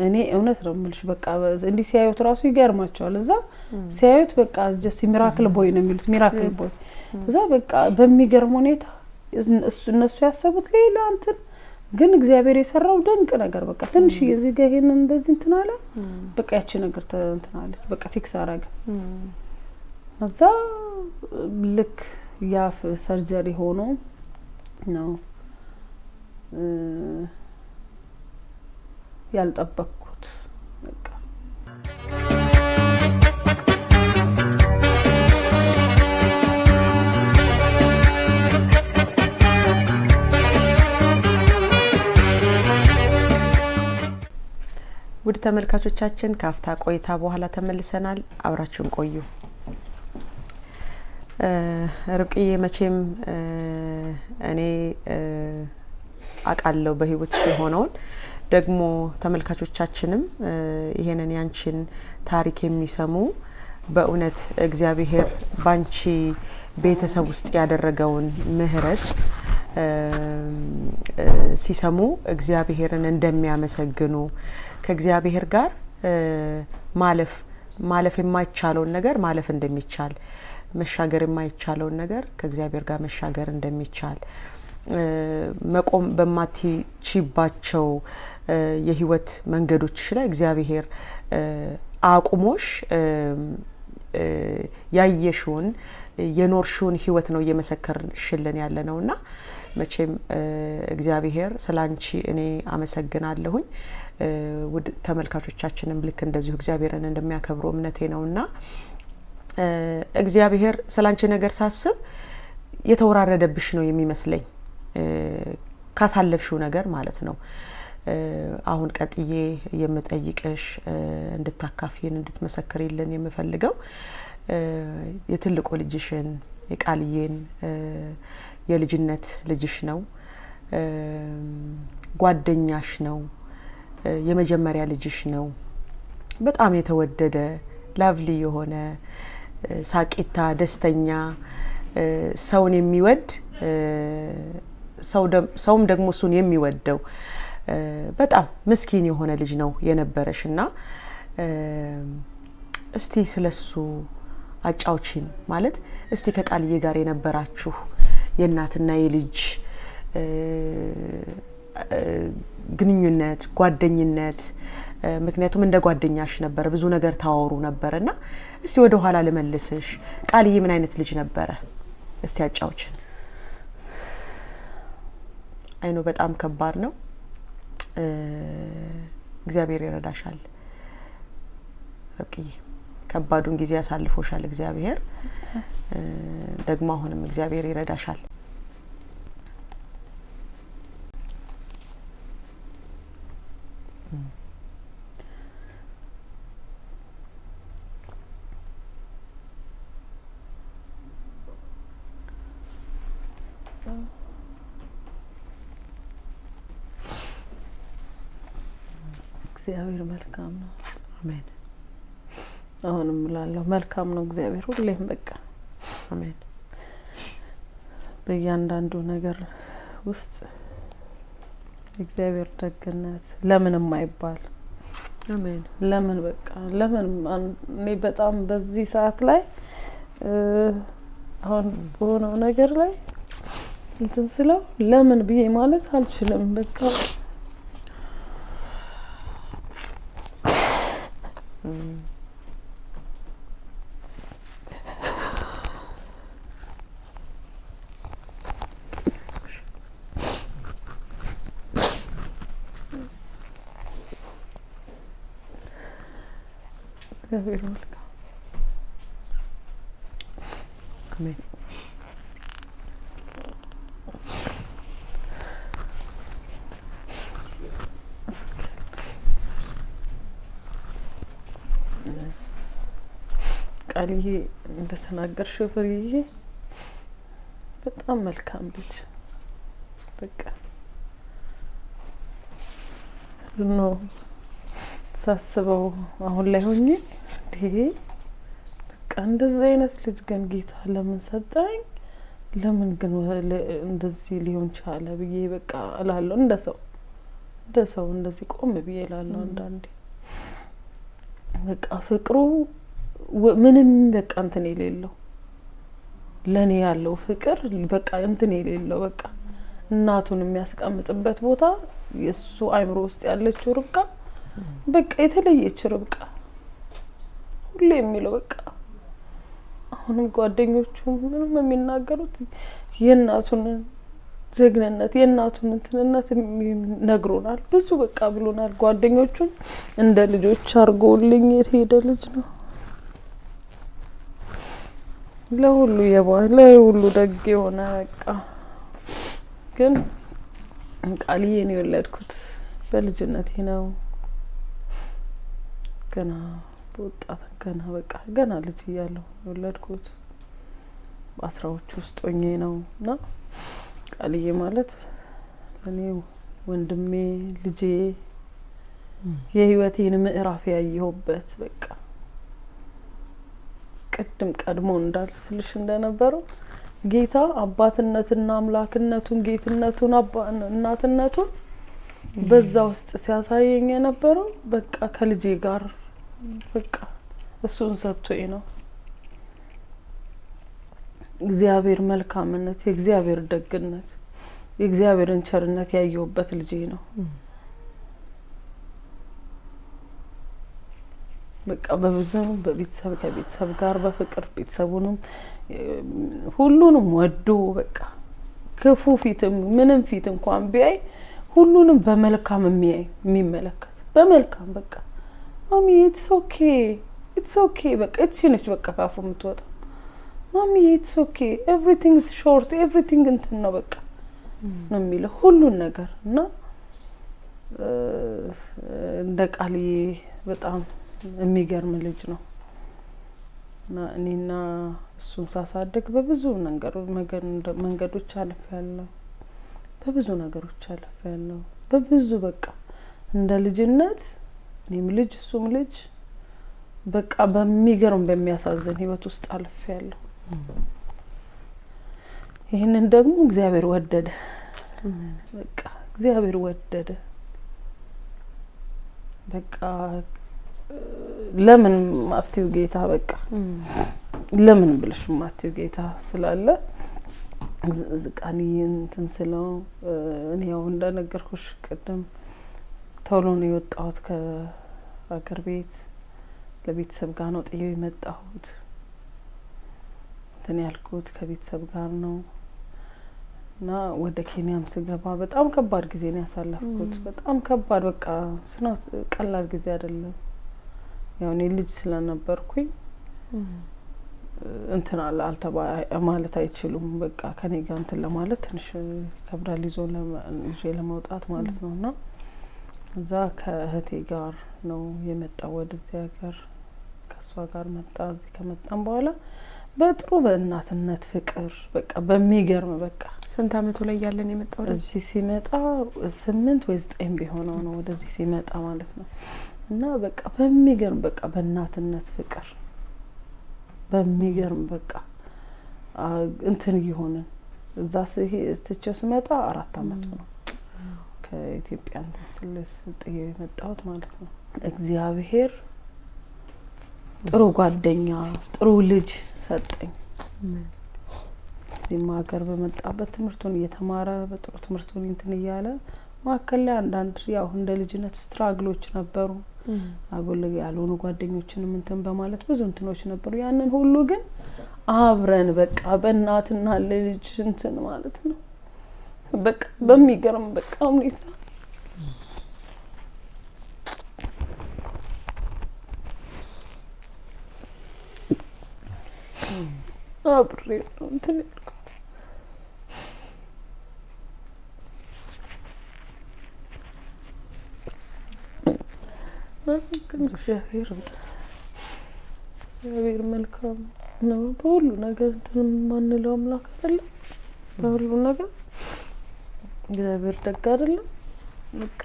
እኔ እውነት ነው የምልሽ፣ በቃ እንዲህ ሲያዩት ራሱ ይገርማቸዋል። እዛ ሲያዩት በቃ just "miracle boy" ነው የሚሉት፣ miracle boy። እዛ በቃ በሚገርም ሁኔታ እነሱ ያሰቡት ሌላ እንትን፣ ግን እግዚአብሔር የሰራው ድንቅ ነገር፣ በቃ ትንሽ እዚህ ጋር ይሄንን እንደዚህ እንትን አለ። በቃ ያቺ ነገር እንትን አለች፣ በቃ fix አረገ። እዛ ልክ ያ surgery ሆኖ ነው ያልጠበቅኩት በቃ። ውድ ተመልካቾቻችን፣ ከአፍታ ቆይታ በኋላ ተመልሰናል። አብራችሁን ቆዩ። ርብቅዬ፣ መቼም እኔ አውቃለሁ በህይወትሽ የሆነውን፣ ደግሞ ተመልካቾቻችንም ይሄንን ያንቺን ታሪክ የሚሰሙ በእውነት እግዚአብሔር ባንቺ ቤተሰብ ውስጥ ያደረገውን ምሕረት ሲሰሙ እግዚአብሔርን እንደሚያመሰግኑ፣ ከእግዚአብሔር ጋር ማለፍ የማይቻለውን ነገር ማለፍ እንደሚቻል፣ መሻገር የማይቻለውን ነገር ከእግዚአብሔር ጋር መሻገር እንደሚቻል፣ መቆም በማትችይባቸው የህይወት መንገዶችሽ ላይ እግዚአብሔር አቁሞሽ ያየሽውን፣ የኖርሽውን ህይወት ነው እየመሰከርሽልን ያለ ነው። እና መቼም እግዚአብሔር ስለ አንቺ እኔ አመሰግናለሁኝ። ውድ ተመልካቾቻችንም ልክ እንደዚሁ እግዚአብሔርን እንደሚያከብሩ እምነቴ ነው። እና እግዚአብሔር ስላንቺ ነገር ሳስብ የተወራረደብሽ ነው የሚመስለኝ፣ ካሳለፍሽው ነገር ማለት ነው። አሁን ቀጥዬ የምጠይቅሽ፣ እንድታካፊን እንድትመሰክሪልን የምፈልገው የትልቁ ልጅሽን የቃልዬን፣ የልጅነት ልጅሽ ነው፣ ጓደኛሽ ነው፣ የመጀመሪያ ልጅሽ ነው። በጣም የተወደደ፣ lovely የሆነ፣ ሳቂታ፣ ደስተኛ፣ ሰውን የሚወድ፣ ሰውም ደግሞ እሱን የሚወደው፣ በጣም ምስኪን የሆነ ልጅ ነው የነበረሽ እና እስቲ ስለሱ አጫውቺን። ማለት እስቲ ከቃልዬ ጋር የነበራችሁ የእናትና የልጅ ግንኙነት፣ ጓደኝነት፣ ምክንያቱም እንደ ጓደኛሽ ነበረ፣ ብዙ ነገር ታወሩ ነበረ እና እስቲ ወደ ኋላ ልመልስሽ። ቃልዬ ምን አይነት ልጅ ነበረ? እስቲ አጫውችን። I know በጣም ከባድ ነው። እግዚአብሔር ይረዳሻል ርብቅዬ። ከባዱን ጊዜ ያሳልፎሻል እግዚአብሔር። ደግሞ አሁንም እግዚአብሔር ይረዳሻል። እግዚአብሔር መልካም ነው። አሜን። አሁንም እላለሁ መልካም ነው እግዚአብሔር ሁሌም በቃ አሜን። በእያንዳንዱ ነገር ውስጥ እግዚአብሔር ደግነት ለምንም አይባል። አሜን። ለምን በቃ ለምን እኔ በጣም በዚህ ሰዓት ላይ አሁን በሆነው ነገር ላይ እንትን ስለው ለምን ብዬ ማለት አልችልም። በቃ እግዚአብሔር መልካም። አሜን። ቃልዬ እንደተናገርሽው ፍርዬ በጣም መልካም ልጅ፣ በቃ no ሳስበው አሁን ላይ ሆኜ እንዴ በቃ እንደዚህ አይነት ልጅ ግን ጌታ ለምን ሰጠኝ? ለምን ግን እንደዚህ ሊሆን ቻለ ብዬ በቃ እላለሁ። እንደ ሰው እንደዚህ ቆም ብዬ እላለሁ አንዳንዴ። በቃ ፍቅሩ ምንም በቃ እንትን የሌለው፣ ለእኔ ያለው ፍቅር በቃ እንትን የሌለው፣ በቃ እናቱን የሚያስቀምጥበት ቦታ የእሱ አይምሮ ውስጥ ያለችው ርብቃ በቃ የተለየች ርብቃ፣ ሁሌ የሚለው በቃ አሁንም ጓደኞቹ ምንም የሚናገሩት የእናቱን ጀግንነት፣ የእናቱን እንትንነት ነግሮናል። ብዙ በቃ ብሎናል። ጓደኞቹን እንደ ልጆች አድርጎልኝ የተሄደ ልጅ ነው። ለሁሉ የዋህ፣ ለሁሉ ደግ የሆነ። በቃ ግን ቃልዬን የወለድኩት በልጅነቴ ነው። ገና በወጣት፣ ገና በቃ ገና ልጅ እያለሁ የወለድኩት፣ በ10ዎቹ ውስጥ ሆኜ ነው። እና ቃልዬ ማለት ለእኔ ወንድሜ፣ ልጄ፣ የህይወቴን ምዕራፍ ያየሁበት፣ በቃ ቅድም ቀድሞ እንዳልስልሽ እንደነበረው ጌታ አባትነትና አምላክነቱን፣ ጌትነቱን፣ እናትነቱን በዛ ውስጥ ሲያሳየኝ የነበረው በቃ ከልጄ ጋር በቃ እሱን ሰጥቶኝ ነው። እግዚአብሔር መልካምነት፣ የእግዚአብሔር ደግነት፣ የእግዚአብሔርን ቸርነት ያየሁበት ልጄ ነው። በቃ በብዙ በቤተሰብ ከቤተሰብ ጋር በፍቅር ቤተሰቡንም ሁሉንም ወዶ፣ በቃ ክፉ ፊትም ምንም ፊት እንኳን ቢያይ ሁሉንም በመልካም የሚያይ፣ የሚመለከት፣ በመልካም በቃ "ማሚ it's okay" It's okay በቃ እቺ ነች በቃ ካፉ የምትወጣ mommy it's okay, everything is short, everything እንትን ነው በቃ ነው የሚለው ሁሉን ነገር። እና እንደ ቃልዬ በጣም የሚገርም ልጅ ነው። እና እኔና እሱን ሳሳድግ በብዙ መንገዶች አልፌያለሁ፣ በብዙ ነገሮች አልፌያለሁ። በብዙ በቃ እንደ ልጅነት እኔም ልጅ እሱም ልጅ በቃ በሚገርም በሚያሳዝን ህይወት ውስጥ አልፌያለሁ። ይህንን ደግሞ እግዚአብሔር ወደደ፣ በቃ እግዚአብሔር ወደደ። በቃ ለምን ማቲው ጌታ በቃ ለምን ብለሽ ማቲው ጌታ ስላለ ቃልዬ እንትን ስለው እኔ ያው እንደነገርኩሽ ቅድም ቶሎ ነው የወጣሁት ከሀገር ቤት፣ ለቤተሰብ ጋር ነው ጥዬው የመጣሁት። እንትን ያልኩት ከቤተሰብ ጋር ነው እና ወደ ኬንያም ስገባ በጣም ከባድ ጊዜ ነው ያሳለፍኩት። በጣም ከባድ በቃ ስናት ቀላል ጊዜ አይደለም። ያው እኔ ልጅ ስለነበርኩኝ እንትን አለ አልተባ ማለት አይችሉም። በቃ ከኔ ጋር እንትን ለማለት ትንሽ ይከብዳል፣ ይዞ ይዤ ለመውጣት ማለት ነው። እና እዛ ከእህቴ ጋር ነው የመጣው ወደዚህ ሀገር፣ ከእሷ ጋር መጣ። እዚህ ከመጣም በኋላ በጥሩ በእናትነት ፍቅር በቃ በሚገርም በቃ ስንት አመቱ ላይ ያለን የመጣው ወደዚህ? እዚህ ሲመጣ 8 ወይ 9 ቢሆነው ነው ወደዚህ ሲመጣ ማለት ነው። እና በቃ በሚገርም በቃ በእናትነት ፍቅር በሚገርም በቃ እንትን እየሆንን እዛ ትቼው ስመጣ 4 አመቱ ነው። ከኢትዮጵያ እንትን ስልስ ጥዬው የመጣሁት ማለት ነው። እግዚአብሔር ጥሩ ጓደኛ ጥሩ ልጅ ሰጠኝ። እዚህም ሀገር በመጣበት ትምህርቱን እየተማረ በጥሩ ትምህርቱን እንትን እያለ መካከል ላይ አንዳንድ ያው እንደ ልጅነት struggle ኦች ነበሩ። አጉል ያልሆኑ ጓደኞችንም እንትን በማለት ብዙ እንትኖች ነበሩ። ያንን ሁሉ ግን አብረን በቃ በእናትና ለልጅ እንትን ማለት ነው በቃ በሚገርም በቃ ሁኔታ አብሬ ነው እንትን ያልኩት። ግን እግዚአብሔር መልካም ነው። በሁሉ ነገር እንትን የማንለው አምላክ አይደለም። በሁሉ ነገር እግዚአብሔር ደግ አይደለም። በቃ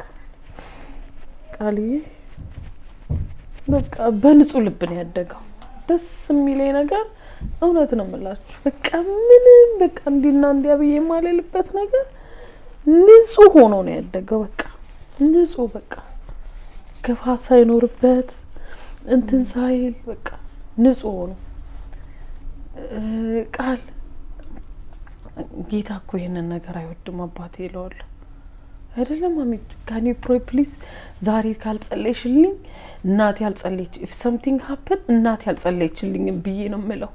ቃልዬ በቃ በንጹህ ልብ ነው ያደገው። ደስ የሚለኝ ነገር እውነት ነው የምላችሁ፣ በቃ ምንም በቃ እንዲና እንዲያ ብዬ የማልልበት ነገር ንጹህ ሆኖ ነው ያደገው። በቃ ንጹህ በቃ ክፋት ሳይኖርበት እንትን ሳይል በቃ ንጹህ ሆኖ ቃል ጌታ እኮ ይህንን ነገር አይወድም አባቴ ይለዋለሁ። አይደለም mommy, can you pray please፣ ዛሬ ካልጸለይሽልኝ እናቴ አልጸለየች፣ if something happen እናቴ አልጸለየችልኝም ብዬ ነው የምለው።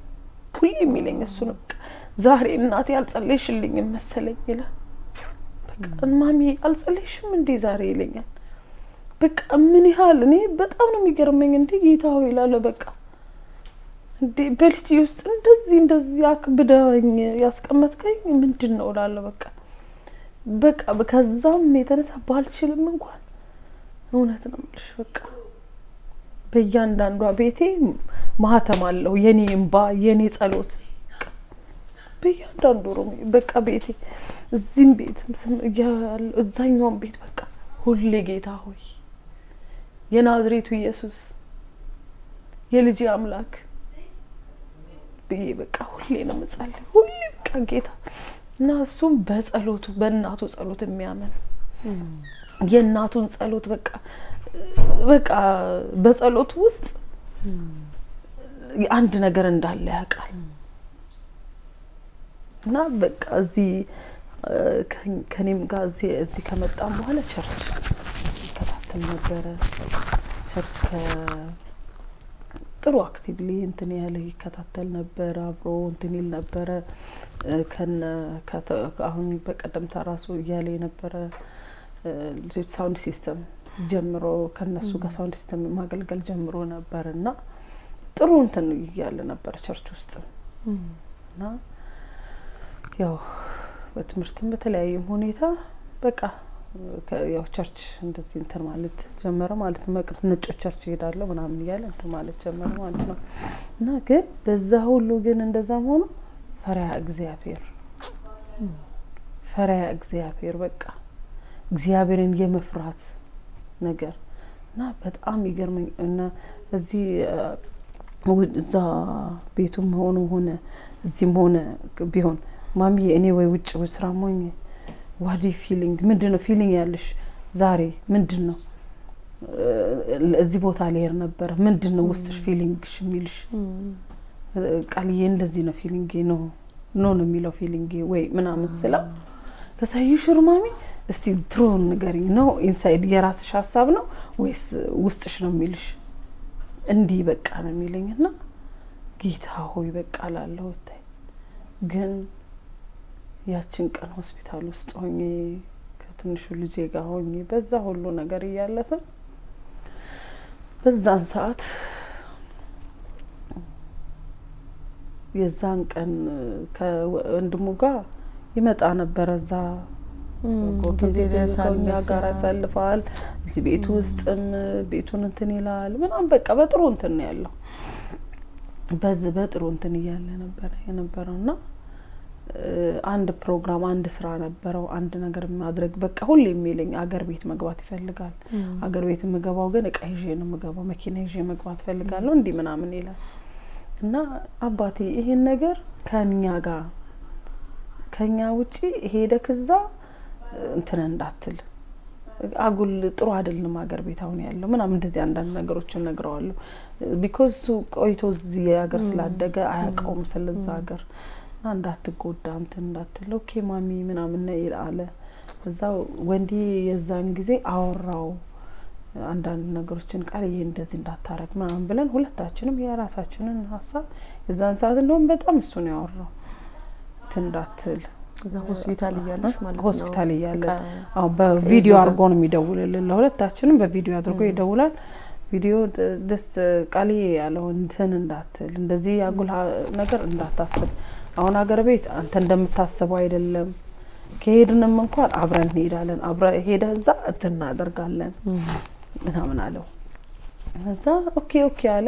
ሁሌ የሚለኝ እሱ ነው። በቃ ዛሬ እናቴ አልጸለይሽልኝም መሰለኝ ይላል። በቃ mommy አልጸለይሽም እንዴ ዛሬ ይለኛል። በቃ ምን ያህል እኔ በጣም ነው የሚገርመኝ። እንዴ ጌታ ሆይ እላለሁ። በቃ እንዴ በልጅ ውስጥ እንደዚህ እንደዚህ አክብደኝ ያስቀመጥከኝ ምንድን ነው እላለሁ። በቃ ከዛም የተነሳ ባልችልም እንኳን እውነት ነው የምልሽ በቃ በእያንዳንዷ ቤቴ ማህተም አለው የኔ እምባ የኔ ጸሎት በእያንዳንዱ room በቃ ቤቴ እዚህም ቤት እዛኛውም ቤት በቃ ሁሌ ጌታ ሆይ የናዝሬቱ ኢየሱስ የልጄ አምላክ ብዬ በቃ ሁሌ ነው የምጸልይ። ሁሌ በቃ ጌታ እና እሱም በጸሎቱ በእናቱ ጸሎት የሚያምን የእናቱን ጸሎት በቃ በጸሎቱ ውስጥ አንድ ነገር እንዳለ ያውቃል። እና በቃ እዚህ ከኔም ጋር እዚህ ከመጣም በኋላ church ይከታተል ነበረ። Church ጥሩ actively እንትን ያለ ይከታተል ነበረ። አብሮ እንትን ይል ነበረ። ከነ አሁን በቀደምታ ራሱ እያለ የነበረ ልጆች sound system ጀምሮ ከነሱ ጋር sound system ማገልገል ጀምሮ ነበር እና ጥሩ እንትን እያለ ነበር church ውስጥ። እና ያው በትምህርትም በተለያየም ሁኔታ በቃ ያው church እንደዚህ እንትን ማለት ጀመረ ማለት ነው። መቅረት ነጮች church እሄዳለሁ ምናምን እያለ እንትን ማለት ጀመረ ማለት ነው። እና ግን በዛ ሁሉ ግን እንደዛም ሆኖ ፈሪሃ እግዚአብሔር፣ ፈሪሃ እግዚአብሔር፣ በቃ እግዚአብሔርን የመፍራት ነገር። እና በጣም ይገርመኝ እና እዚህ እዛ ቤቱም ሆነ እዚህም ሆነ ቢሆን ማሚዬ እኔ ወይ ውጭ ስራ ሞኝ what feeling ምንድን ነው feeling ያለሽ ዛሬ? ምንድን ነው? እዚህ ቦታ ልሄድ ነበረ፣ ምንድን ነው ውስጥሽ feeling ሽ የሚልሽ? ቃልዬ እንደዚህ ነው feeling ኤ፣ no no ነው የሚለው feeling ኤ ወይ ምናምን ስለው፣ ከዛ you sure mommy? እስቲ true ንገሪኝ፣ ነው inside የራስሽ ሀሳብ ነው ወይስ ውስጥሽ ነው የሚልሽ? እንዲህ በቃ ነው የሚለኝ። እና ጌታ ሆይ በቃ ላለሁ ግን ያችን ቀን ሆስፒታል ውስጥ ሆኜ ከትንሹ ልጄ ጋር ሆኜ በዛ ሁሉ ነገር እያለፍን በዛን ሰዓት የዛን ቀን ከወንድሙ ጋር ይመጣ ነበረ፣ እዛ ጊዜ ከኛ ጋር ያሳልፋል። እዚህ ቤቱ ውስጥም ቤቱን እንትን ይላል ምናምን፣ በቃ በጥሩ እንትን ነው ያለው። በዚህ በጥሩ እንትን እያለ ነበረ የነበረው። እና አንድ ፕሮግራም፣ አንድ ስራ ነበረው፣ አንድ ነገር ማድረግ በቃ ሁሌ የሚለኝ አገር ቤት መግባት ይፈልጋል። አገር ቤት የምገባው ግን እቃ ይዤ ነው የምገባው፣ መኪና ይዤ መግባት እፈልጋለሁ እንዲህ ምናምን ይላል። እና አባቴ ይሄን ነገር ከኛ ጋር ከኛ ውጪ ሄደክ እዛ እንትን እንዳትል፣ አጉል ጥሩ አይደለም ሀገር ቤት አሁን ያለው ምናምን እንደዚህ አንዳንድ ነገሮችን ነግረዋለሁ። Because እሱ ቆይቶ እዚህ ሀገር ስላደገ አያውቀውም ስለዛ ሀገር። እና እንዳትጎዳ እንትን እንዳትል። Okay mommy ምናምን አለ። እዛ ወንዲ የዛን ጊዜ አወራው አንዳንድ ነገሮችን፣ ቃል ይሄ እንደዚህ እንዳታረግ ምናምን ብለን ሁለታችንም የራሳችንን ሀሳብ። የዛን ሰዓት እንደውም በጣም እሱ ነው ያወራው እንትን እንዳትል። እዛ ሆስፒታል እያለሽ ማለት ነው? ሆስፒታል እያለ አዎ፣ በቪዲዮ አድርጎ ነው የሚደውልልን። ለሁለታችንም በቪዲዮ አድርጎ ይደውላል። ቪዲዮ ደስ ቃልዬ ያለው እንትን እንዳትል፣ እንደዚህ አጉል ነገር እንዳታስብ፣ አሁን ሀገር ቤት አንተ እንደምታስበው አይደለም። ከሄድንም እንኳን አብረን እንሄዳለን፣ አብረን ሄደህ እዛ እንትን እናደርጋለን ምናምን አለው። እዛ okay አለ።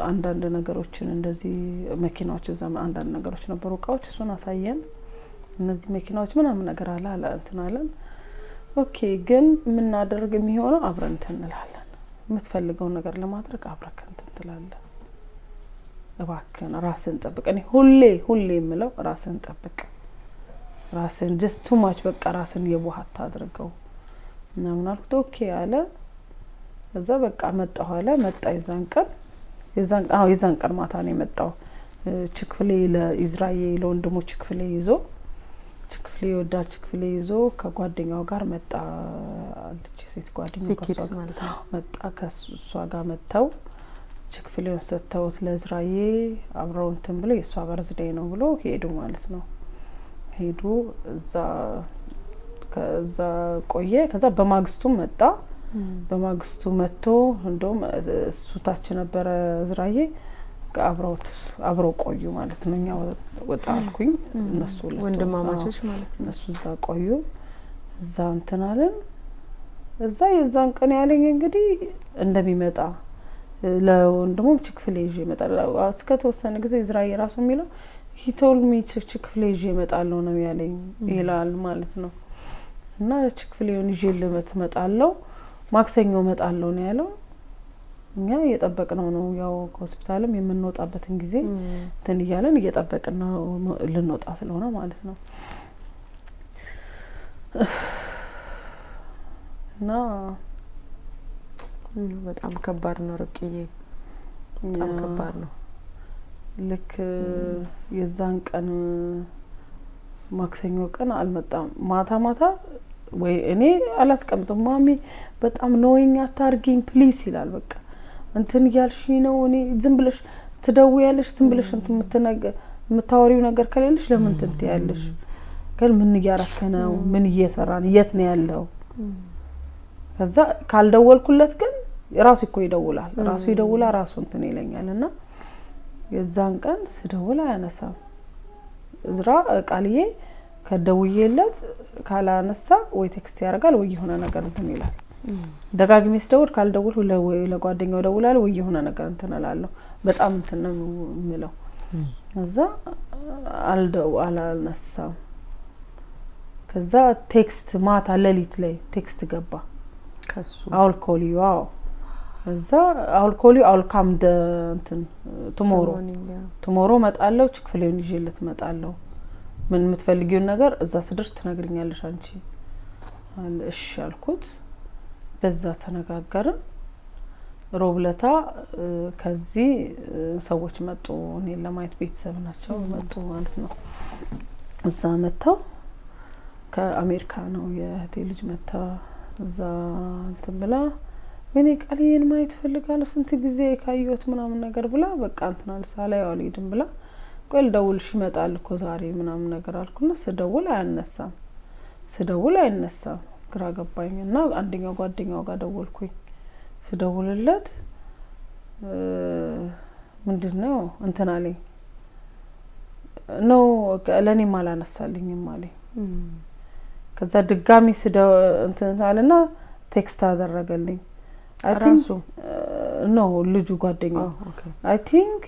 አንዳንድ ነገሮችን እንደዚህ መኪናዎች እዛ አንዳንድ ነገሮች ነበሩ፣ እቃዎች፣ እሱን አሳየን። እነዚህ መኪናዎች ምናምን ነገር አለ እንትን አለን። Okay ግን የምናደርግ የሚሆነው አብረን እንትን እንላለን። የምትፈልገውን ነገር ለማድረግ አብረህ እንትን ትላለህ። እባክህን ራስህን ጠብቅ። እኔ ሁሌ ሁሌ የምለው ራስህን ጠብቅ፣ ራስህን just too much በቃ ራስህን የዋህ አታድርገው ምናምን አልኩት። Okay አለ። እዛ በቃ መጣሁ አለ። መጣ የዛን ቀን ማታ ነው የመጣው። Chick-fil-A ለኢዝራዬ ለወንድሙ Chick-fil-A ይዞ፣ Chick-fil-A ይወዳል። Chick-fil-A ይዞ ከጓደኛው ጋር መጣ አለች፣ የሴት ጓደኛው ሲኪድስ ማለት ነው። መጣ። ከእሷ ጋር መጥተው Chick-fil-A ውን ሰጥተውት ለእዝራዬ አብረው እንትን ብሎ የእሷ birthday ነው ብሎ ሄዱ ማለት ነው። ሄዱ፣ እዛ ከዛ ቆየ። ከዛ በማግስቱ መጣ። በማግስቱ መጥቶ እንደውም እሱ ታች ነበረ እዝራዬ፣ አብረውት አብረው ቆዩ ማለት ነው። እኛ ወጣ አልኩኝ፣ እነሱ ሁለቱ ወንድማማቾች ማለት ነው። እነሱ እዛ ቆዩ። እዛ እንትን አለን። እዛ የዛን ቀን ያለኝ እንግዲህ እንደሚመጣ ለወንድሙም Chick-fil-A ይዤ እመጣለሁ። እስከ ተወሰነ ጊዜ እዝራዬ ራሱ የሚለው he told me Chick-fil-A ይዤ እመጣለሁ ነው ያለኝ ይላል ማለት ነው። እና Chick-fil-A ውን ይዤ ልመት እመጣለሁ፣ ማክሰኞ እመጣለሁ ነው ያለው። እኛ እየጠበቅነው ነው፣ ያው ከሆስፒታልም የምንወጣበትን ጊዜ እንትን እያለን እየጠበቅን ነው፣ ልንወጣ ስለሆነ ማለት ነው። እና በጣም ከባድ ነው ርብቅዬ፣ በጣም ከባድ ነው። ልክ የዛን ቀን ማክሰኞ ቀን አልመጣም። ማታ ማታ ወይ እኔ አላስቀምጥም፣ mommy በጣም annoying አታርጊኝ please ይላል። በቃ እንትን እያልሽ ነው፣ እኔ ዝም ብለሽ ትደውያለሽ፣ ዝም ብለሽ እንትን የምታወሪው ነገር ከሌለሽ ለምን እንትን ትያለሽ? ግን ምን እያረክ ነው? ምን እየሰራ ነው? የት ነው ያለው? ከዛ ካልደወልኩለት ግን ራሱ እኮ ይደውላል፣ ራሱ ይደውላል፣ ራሱ እንትን ይለኛል። እና የዛን ቀን ስደውል አያነሳም። እዝራ ቃልዬ ከደውዬለት ካላነሳ ወይ text ያደርጋል ወይ የሆነ ነገር እንትን ይላል። ደጋግሜ ስደውል ካልደውል ለጓደኛው ደውላለሁ ወይ የሆነ ነገር እንትን እላለሁ። በጣም እንትን ነው የምለው። እዛ አልደው አላነሳም። ከዛ text ማታ ሌሊት ላይ text ገባ። ከሱ? "I'll call you." አዎ። እዛ "I'll call you, I'll come the እንትን tomorrow, tomorrow እመጣለሁ፣ Chick-fil-A ውን ይዤለት እመጣለሁ። ምን የምትፈልጊውን ነገር እዛ ስደርስ ትነግሪኛለሽ አንቺ" አለ። እሺ አልኩት። በዛ ተነጋገርን። ሮብለታ ከዚህ ሰዎች መጡ፣ እኔን ለማየት፣ ቤተሰብ ናቸው፣ መጡ ማለት ነው። እዛ መጥተው ከአሜሪካ ነው የእህቴ ልጅ መታ እዛ እንትን ብላ "ወይኔ ቃልዬን ማየት ፈልጋለሁ፣ ስንት ጊዜ ካየሁት" ምናምን ነገር ብላ በቃ እንትን አለ፣ ሳላየው አልሄድም ብላ "ቆይ ልደውልሽ፣ ይመጣል እኮ ዛሬ" ምናምን ነገር አልኩና ስደውል አያነሳም፣ ስደውል አይነሳም። ግራ ገባኝ እና አንደኛው ጓደኛው ጋር ደወልኩኝ። ስደውልለት ምንድን ነው እንትን አለኝ፣ "No፣ ለእኔም አላነሳልኝም" አለኝ። ከዛ ድጋሚ እንትን አለና text አደረገልኝ። ራሱ? No፣ ልጁ ጓደኛው። "I think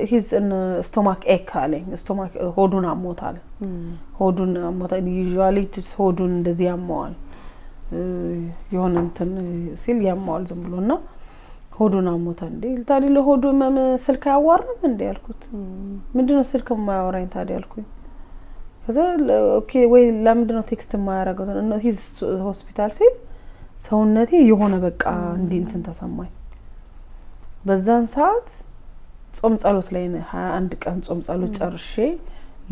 he's stomach ache" አለኝ። Stomach ሆዱን አሞታል። ሆዱን አሞታል። Usually ሆዱን እንደዚህ ያመዋል። የሆነ እንትን ሲል ያመዋል ዝም ብሎ እና ሆዱን አሞታል። "እንዴ ታዲያ ለሆዱ ህመም ስልክ አያዋራም እንዴ?" ያልኩት። "ምንድነው ስልክ የማያወራኝ ታዲያ?" አልኩኝ። ከዛ "Okay፣ ወይ ለምንድነው text የማያደርገው?" "He's hospital" ሲል ሰውነቴ የሆነ በቃ እንዲህ እንትን ተሰማኝ። በዛን ሰዓት ጾም ጸሎት ላይ 21 ቀን ጾም ጸሎት ጨርሼ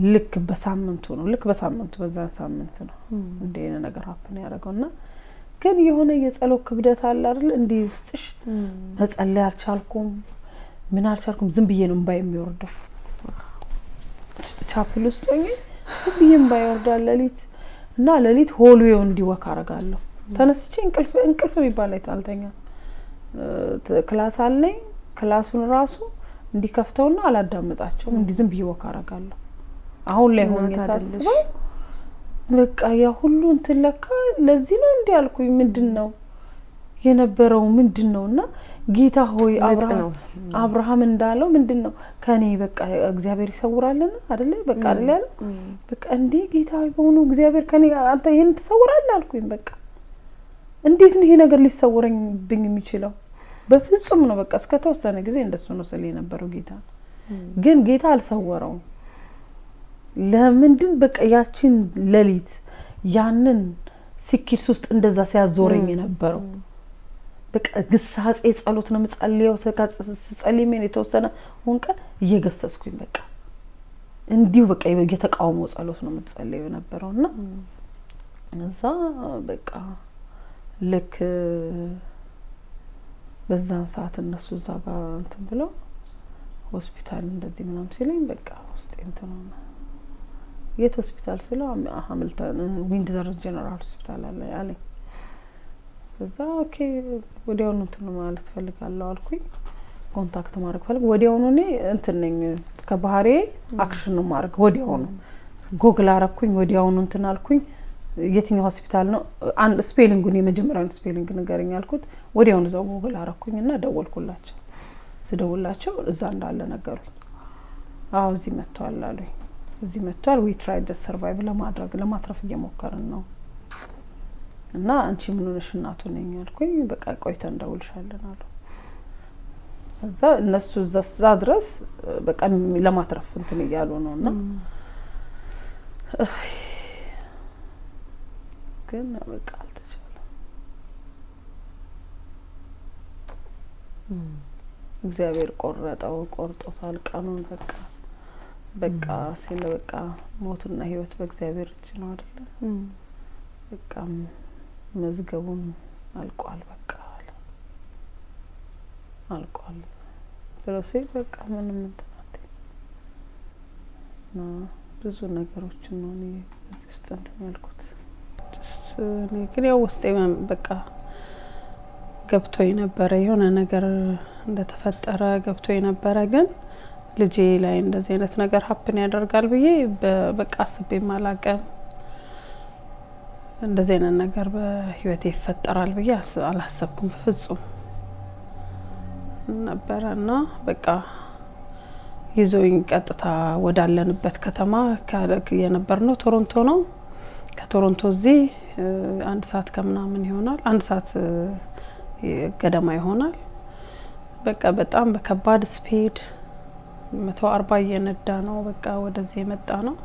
ልክ በሳምንቱ ነው፣ ልክ በሳምንቱ፣ በዛን ሳምንት ነው እንዲህ አይነት ነገር happen ያደረገው። እና ግን የሆነ የጸሎት ክብደት አለ አይደል? እንዲህ ውስጥሽ መጸለይ አልቻልኩም፣ ምን አልቻልኩም። ዝም ብዬ ነው እምባ የሚወርደው። Chapel ውስጥ ሆኜ ዝም ብዬ እምባ ይወርዳል ሌሊት። እና ሌሊት hallway ው እንዲ walk አረጋለሁ ተነስቼ። እንቅልፍ እንቅልፍ የሚባል ላይ አልተኛም። Class አለኝ። Class ኡን ራሱ እንዲከፍተውና አላዳምጣቸውም። እንዲህ ዝም ብዬ walk አረጋለሁ። አሁን ላይ ሆኜ ሳስበው በቃ ያ ሁሉ እንትን ለካ ለዚህ ነው እንዲህ አልኩኝ። ምንድን ነው የነበረው፣ ምንድን ነው? እና ጌታ ሆይ፣ አብርሃም እንዳለው ምንድን ነው ከኔ በቃ እግዚአብሔር ይሰውራልና አይደለ? በቃ አይደለ ያለው? በቃ እንዲህ ጌታ ሆይ፣ በሆኑ እግዚአብሔር ከኔ አንተ ይሄን ትሰውራለህ አልኩኝ። በቃ እንዴት ነው ይሄ ነገር ሊሰውረኝብኝ የሚችለው? በፍጹም ነው። በቃ እስከ ተወሰነ ጊዜ እንደሱ ነው ስል የነበረው ጌታ፣ ግን ጌታ አልሰወረውም። ለምንድን በቃ ያችን ሌሊት ያንን SickKids ውስጥ እንደዛ ሲያዞረኝ የነበረው በቃ ግሳጼ ጸሎት ነው የምጸልየው። ስጸልይ የተወሰነ ሁን ቀን እየገሰጽኩኝ በቃ እንዲሁ በቃ የተቃውሞ ጸሎት ነው የምጸልየው የነበረው። እና እዛ በቃ ልክ በዛን ሰዓት እነሱ እዛ ጋር እንትን ብለው ሆስፒታል እንደዚህ ምናምን ሲለኝ በቃ ውስጤ እንትን ሆነ። የት ሆስፒታል ስለው ሀምልተን ዊንድዘር ጀነራል ሆስፒታል አለ አለኝ። ከዛ okay፣ ወዲያውኑ እንትን ማለት ፈልጋለሁ አልኩኝ። Contact ማድረግ ፈልግ ወዲያውኑ፣ እኔ እንትን ነኝ ከባህሬ፣ action ነው ማድረግ። ወዲያውኑ ጎግል አረኩኝ። ወዲያውኑ እንትን አልኩኝ። የትኛው ሆስፒታል ነው? አንድ spelling ኡን፣ የመጀመሪያውን spelling ንገረኝ አልኩት። ወዲያውኑ እዛው ጎግል አረኩኝ እና ደወልኩላቸው። ስደውላቸው እዛ እንዳለ ነገሩኝ። አዎ እዚህ መጥቷል አሉኝ። እዚህ መጥቷል። We try to survive ለማድረግ፣ ለማትረፍ እየሞከርን ነው እና አንቺ ምን ሆነሽ? እናቱ ነኝ አልኩኝ። በቃ ቆይተን እንደውልሻለን አሉ። እዛ እነሱ እዛ ድረስ በቃ ለማትረፍ እንትን እያሉ ነው። እና ግን በቃ አልተቻለም። እግዚአብሔር ቆረጠው፣ ቆርጦታል ቀኑን። በቃ በቃ ሲል በቃ ሞትና ሕይወት በእግዚአብሔር እጅ ነው አይደለ? በቃ መዝገቡም አልቋል፣ በቃ አለ፣ አልቋል ብሎ ሲል በቃ ምንም እንትን አትይም። እና ብዙ ነገሮችን ነው እኔ በዚህ ውስጥ እንትን ያልኩት። እኔ ግን ያው ውስጤ በቃ ገብቶኝ ነበረ፣ የሆነ ነገር እንደተፈጠረ ገብቶኝ ነበረ። ግን ልጄ ላይ እንደዚህ አይነት ነገር happen ያደርጋል ብዬ በቃ አስቤም አላቅም። እንደዚህ አይነት ነገር በህይወቴ ይፈጠራል ብዬ አላሰብኩም በፍጹም ነበረ። እና በቃ ይዞኝ ቀጥታ ወዳለንበት ከተማ፣ የነበር ነው ቶሮንቶ ነው። ከቶሮንቶ እዚህ 1 ሰዓት ከምናምን ይሆናል፣ 1 ሰዓት ገደማ ይሆናል። በቃ በጣም በከባድ speed 140 እየነዳ ነው በቃ ወደዚህ የመጣ ነው።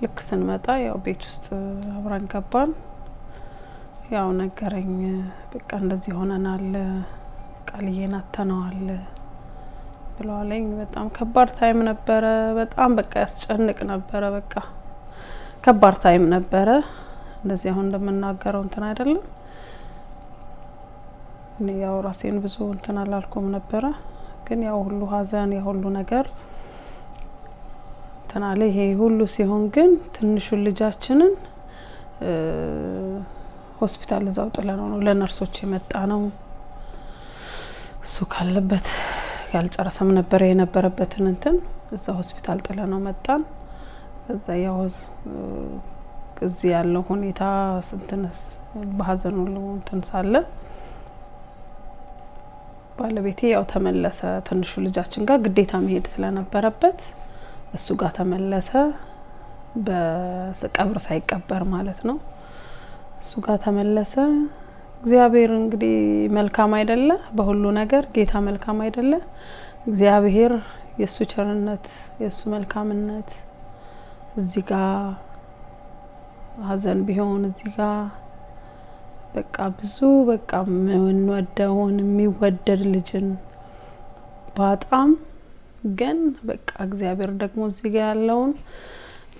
ልክ ስንመጣ ያው ቤት ውስጥ አብረን ገባን። ያው ነገረኝ፣ በቃ እንደዚህ ሆነናል፣ ቃልዬን አጥተነዋል ብለዋለኝ። በጣም ከባድ time ነበረ። በጣም በቃ ያስጨንቅ ነበረ። በቃ ከባድ time ነበረ። እንደዚህ አሁን እንደምናገረው እንትን አይደለም። እኔ ያው ራሴን ብዙ እንትን አላልኩም ነበረ፣ ግን ያው ሁሉ ሀዘን ያ ሁሉ ነገር እንትን አለ። ይሄ ሁሉ ሲሆን ግን ትንሹን ልጃችንን ሆስፒታል እዛው ጥለነው ነው ለነርሶች የመጣ ነው። እሱ ካለበት ያልጨረሰም ነበረ የነበረበትን እንትን፣ እዛ ሆስፒታል ጥለነው መጣን። ከዛ ያው እዚህ ያለው ሁኔታ እንትንስ በሀዘን ሁሉ እንትን ሳለ ባለቤቴ ያው ተመለሰ፣ ትንሹ ልጃችን ጋር ግዴታ መሄድ ስለነበረበት እሱ ጋር ተመለሰ። በቀብር ሳይቀበር ማለት ነው። እሱ ጋር ተመለሰ። እግዚአብሔር እንግዲህ መልካም አይደለ? በሁሉ ነገር ጌታ መልካም አይደለ? እግዚአብሔር የእሱ ቸርነት፣ የእሱ መልካምነት እዚህ ጋር ሀዘን ቢሆን፣ እዚህ ጋር በቃ ብዙ በቃ የምንወደውን የሚወደድ ልጅን ባጣም፣ ግን በቃ እግዚአብሔር ደግሞ እዚህ ጋር ያለውን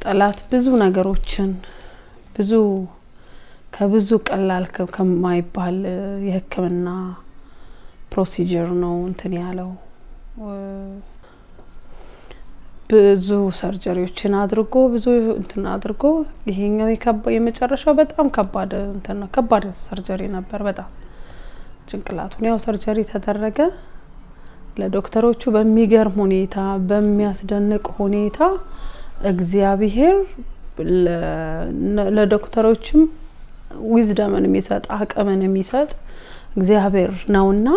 ጠላት ብዙ ነገሮችን ብዙ ከብዙ ቀላል ከማይባል የሕክምና procedure ነው እንትን ያለው፣ ብዙ surgery ዎችን አድርጎ፣ ብዙ እንትን አድርጎ፣ ይሄኛው የመጨረሻው በጣም ከባድ እንትን ነው። ከባድ surgery ነበር። በጣም ጭንቅላቱን ያው surgery ተደረገ። ለዶክተሮቹ በሚገርም ሁኔታ፣ በሚያስደንቅ ሁኔታ እግዚአብሔር ለዶክተሮችም wisdom ን የሚሰጥ፣ አቅምን የሚሰጥ እግዚአብሔር ነውና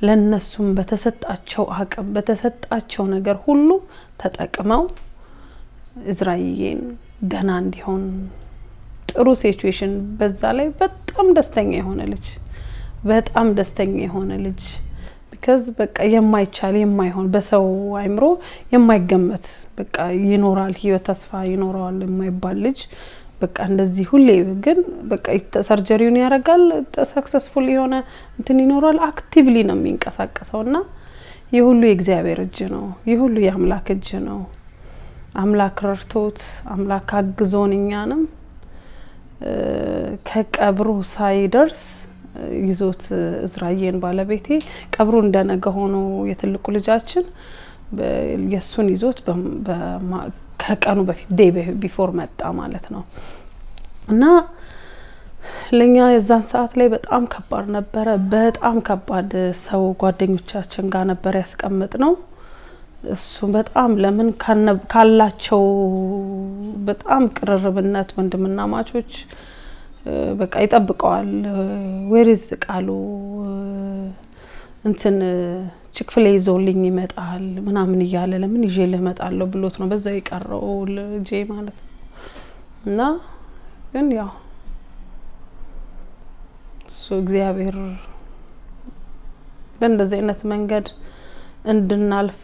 ለነሱም በተሰጣቸው አቅም፣ በተሰጣቸው ነገር ሁሉ ተጠቅመው እዝራዬን ደህና እንዲሆን ጥሩ situation፣ በዛ ላይ በጣም ደስተኛ የሆነ ልጅ፣ በጣም ደስተኛ የሆነ ልጅ፣ because በቃ የማይቻል፣ የማይሆን፣ በሰው አይምሮ የማይገመት፣ በቃ ይኖራል፣ ህይወት ተስፋ ይኖረዋል የማይባል ልጅ በቃ እንደዚህ ሁሌ ግን በቃ surgery ውን ያደርጋል፣ successful የሆነ እንትን ይኖረዋል፣ actively ነው የሚንቀሳቀሰው። እና ይህ ሁሉ የእግዚአብሔር እጅ ነው። ይህ ሁሉ የአምላክ እጅ ነው። አምላክ ረድቶት፣ አምላክ አግዞን እኛንም ከቀብሩ ሳይደርስ ይዞት እዝራዬን ባለቤቴ ቀብሩ እንደነገ ሆኖ የትልቁ ልጃችን የእሱን ይዞት ከቀኑ በፊት day before መጣ ማለት ነው። እና ለእኛ የዛን ሰዓት ላይ በጣም ከባድ ነበረ። በጣም ከባድ፣ ሰው ጓደኞቻችን ጋር ነበር ያስቀመጥነው። እሱ በጣም ለምን ካላቸው በጣም ቅርርብነት ወንድምናማቾች በቃ ይጠብቀዋል። Where is ቃሉ፣ እንትን Chick-fil-A ይዞልኝ ይመጣል ምናምን እያለ፣ ለምን ይዤ እመጣለሁ ብሎት ነው በዛው የቀረው ልጄ ማለት ነው። እና ግን ያው እሱ እግዚአብሔር በእንደዚህ አይነት መንገድ እንድናልፍ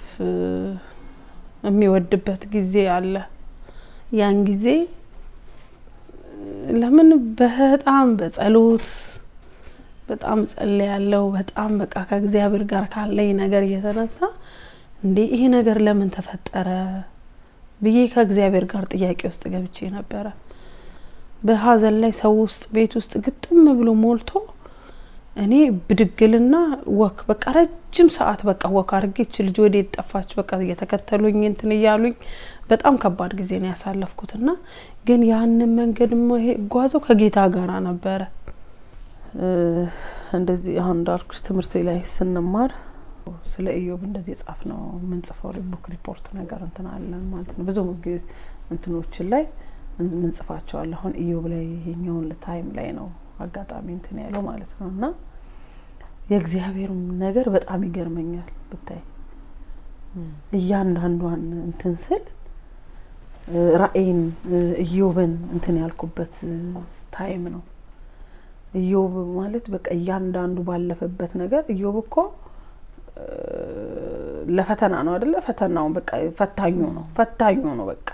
የሚወድበት ጊዜ አለ። ያን ጊዜ ለምን በጣም በጸሎት በጣም ጸልያለሁ። በጣም በቃ ከእግዚአብሔር ጋር ካለኝ ነገር እየተነሳ እንዴ ይሄ ነገር ለምን ተፈጠረ ብዬ ከእግዚአብሔር ጋር ጥያቄ ውስጥ ገብቼ ነበረ። በሀዘን ላይ ሰው ውስጥ ቤት ውስጥ ግጥም ብሎ ሞልቶ እኔ ብድግልና walk በቃ ረጅም ሰዓት በቃ walk አድርጌ እች ልጅ ወዴት ጠፋች በቃ እየተከተሉኝ እንትን እያሉኝ በጣም ከባድ ጊዜ ነው ያሳለፍኩትና ግን ያንን መንገድ ጓዘው ከጌታ ጋራ ነበረ። እንደዚህ አሁን እንዳልኩሽ ትምህርት ላይ ስንማር ስለ ኢዮብ እንደዚህ የጻፍ ነው የምንጽፈው book report ነገር እንትን አለን ማለት ነው። ብዙ እንትኖችን ላይ ምንጽፋቸዋል። አሁን ኢዮብ ላይ ይሄኛውን time ላይ ነው አጋጣሚ እንትን ያለው ማለት ነው። እና የእግዚአብሔር ነገር በጣም ይገርመኛል ብታይ፣ እያንዳንዷን እንትን ስል ራእይን ኢዮብን እንትን ያልኩበት time ነው። ኢዮብ ማለት በቃ እያንዳንዱ ባለፈበት ነገር፣ ኢዮብ እኮ ለፈተና ነው አይደለ? ፈተናውን በቃ ፈታኙ ነው፣ ፈታኙ ነው፣ በቃ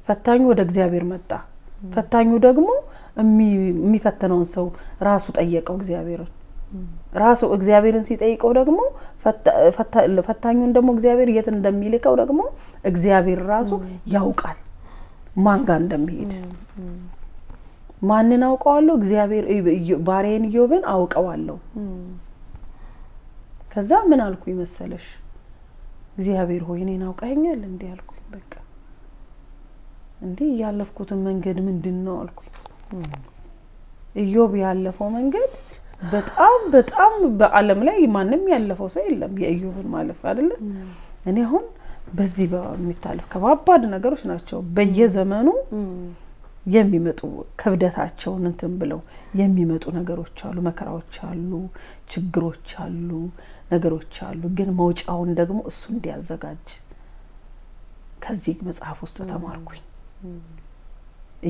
ፈታኙ ወደ እግዚአብሔር መጣ። ፈታኙ ደግሞ የሚፈትነውን ሰው ራሱ ጠየቀው እግዚአብሔርን። ራሱ እግዚአብሔርን ሲጠይቀው ደግሞ ፈታኙን ደግሞ እግዚአብሔር የት እንደሚልከው ደግሞ እግዚአብሔር ራሱ ያውቃል፣ ማን ጋር እንደሚሄድ። ማንን አውቀዋለሁ? እግዚአብሔር ባሪያዬን ኢዮብን አውቀዋለሁ። ከዛ ምን አልኩኝ መሰለሽ? እግዚአብሔር ሆይ፣ እኔን አውቀኸኛል እንዲህ አልኩኝ። በቃ እንዲህ ያለፍኩትን መንገድ ምንድን ነው አልኩኝ። ኢዮብ ያለፈው መንገድ በጣም በጣም በዓለም ላይ ማንም ያለፈው ሰው የለም የኢዮብን ማለፍ፣ አይደለ? እኔ አሁን በዚህ በሚታለፍ ከባባድ ነገሮች ናቸው፣ በየዘመኑ የሚመጡ፣ ክብደታቸውን እንትን ብለው የሚመጡ ነገሮች አሉ፣ መከራዎች አሉ፣ ችግሮች አሉ፣ ነገሮች አሉ። ግን መውጫውን ደግሞ እሱ እንዲያዘጋጅ ከዚህ መጽሐፍ ውስጥ ተማርኩኝ።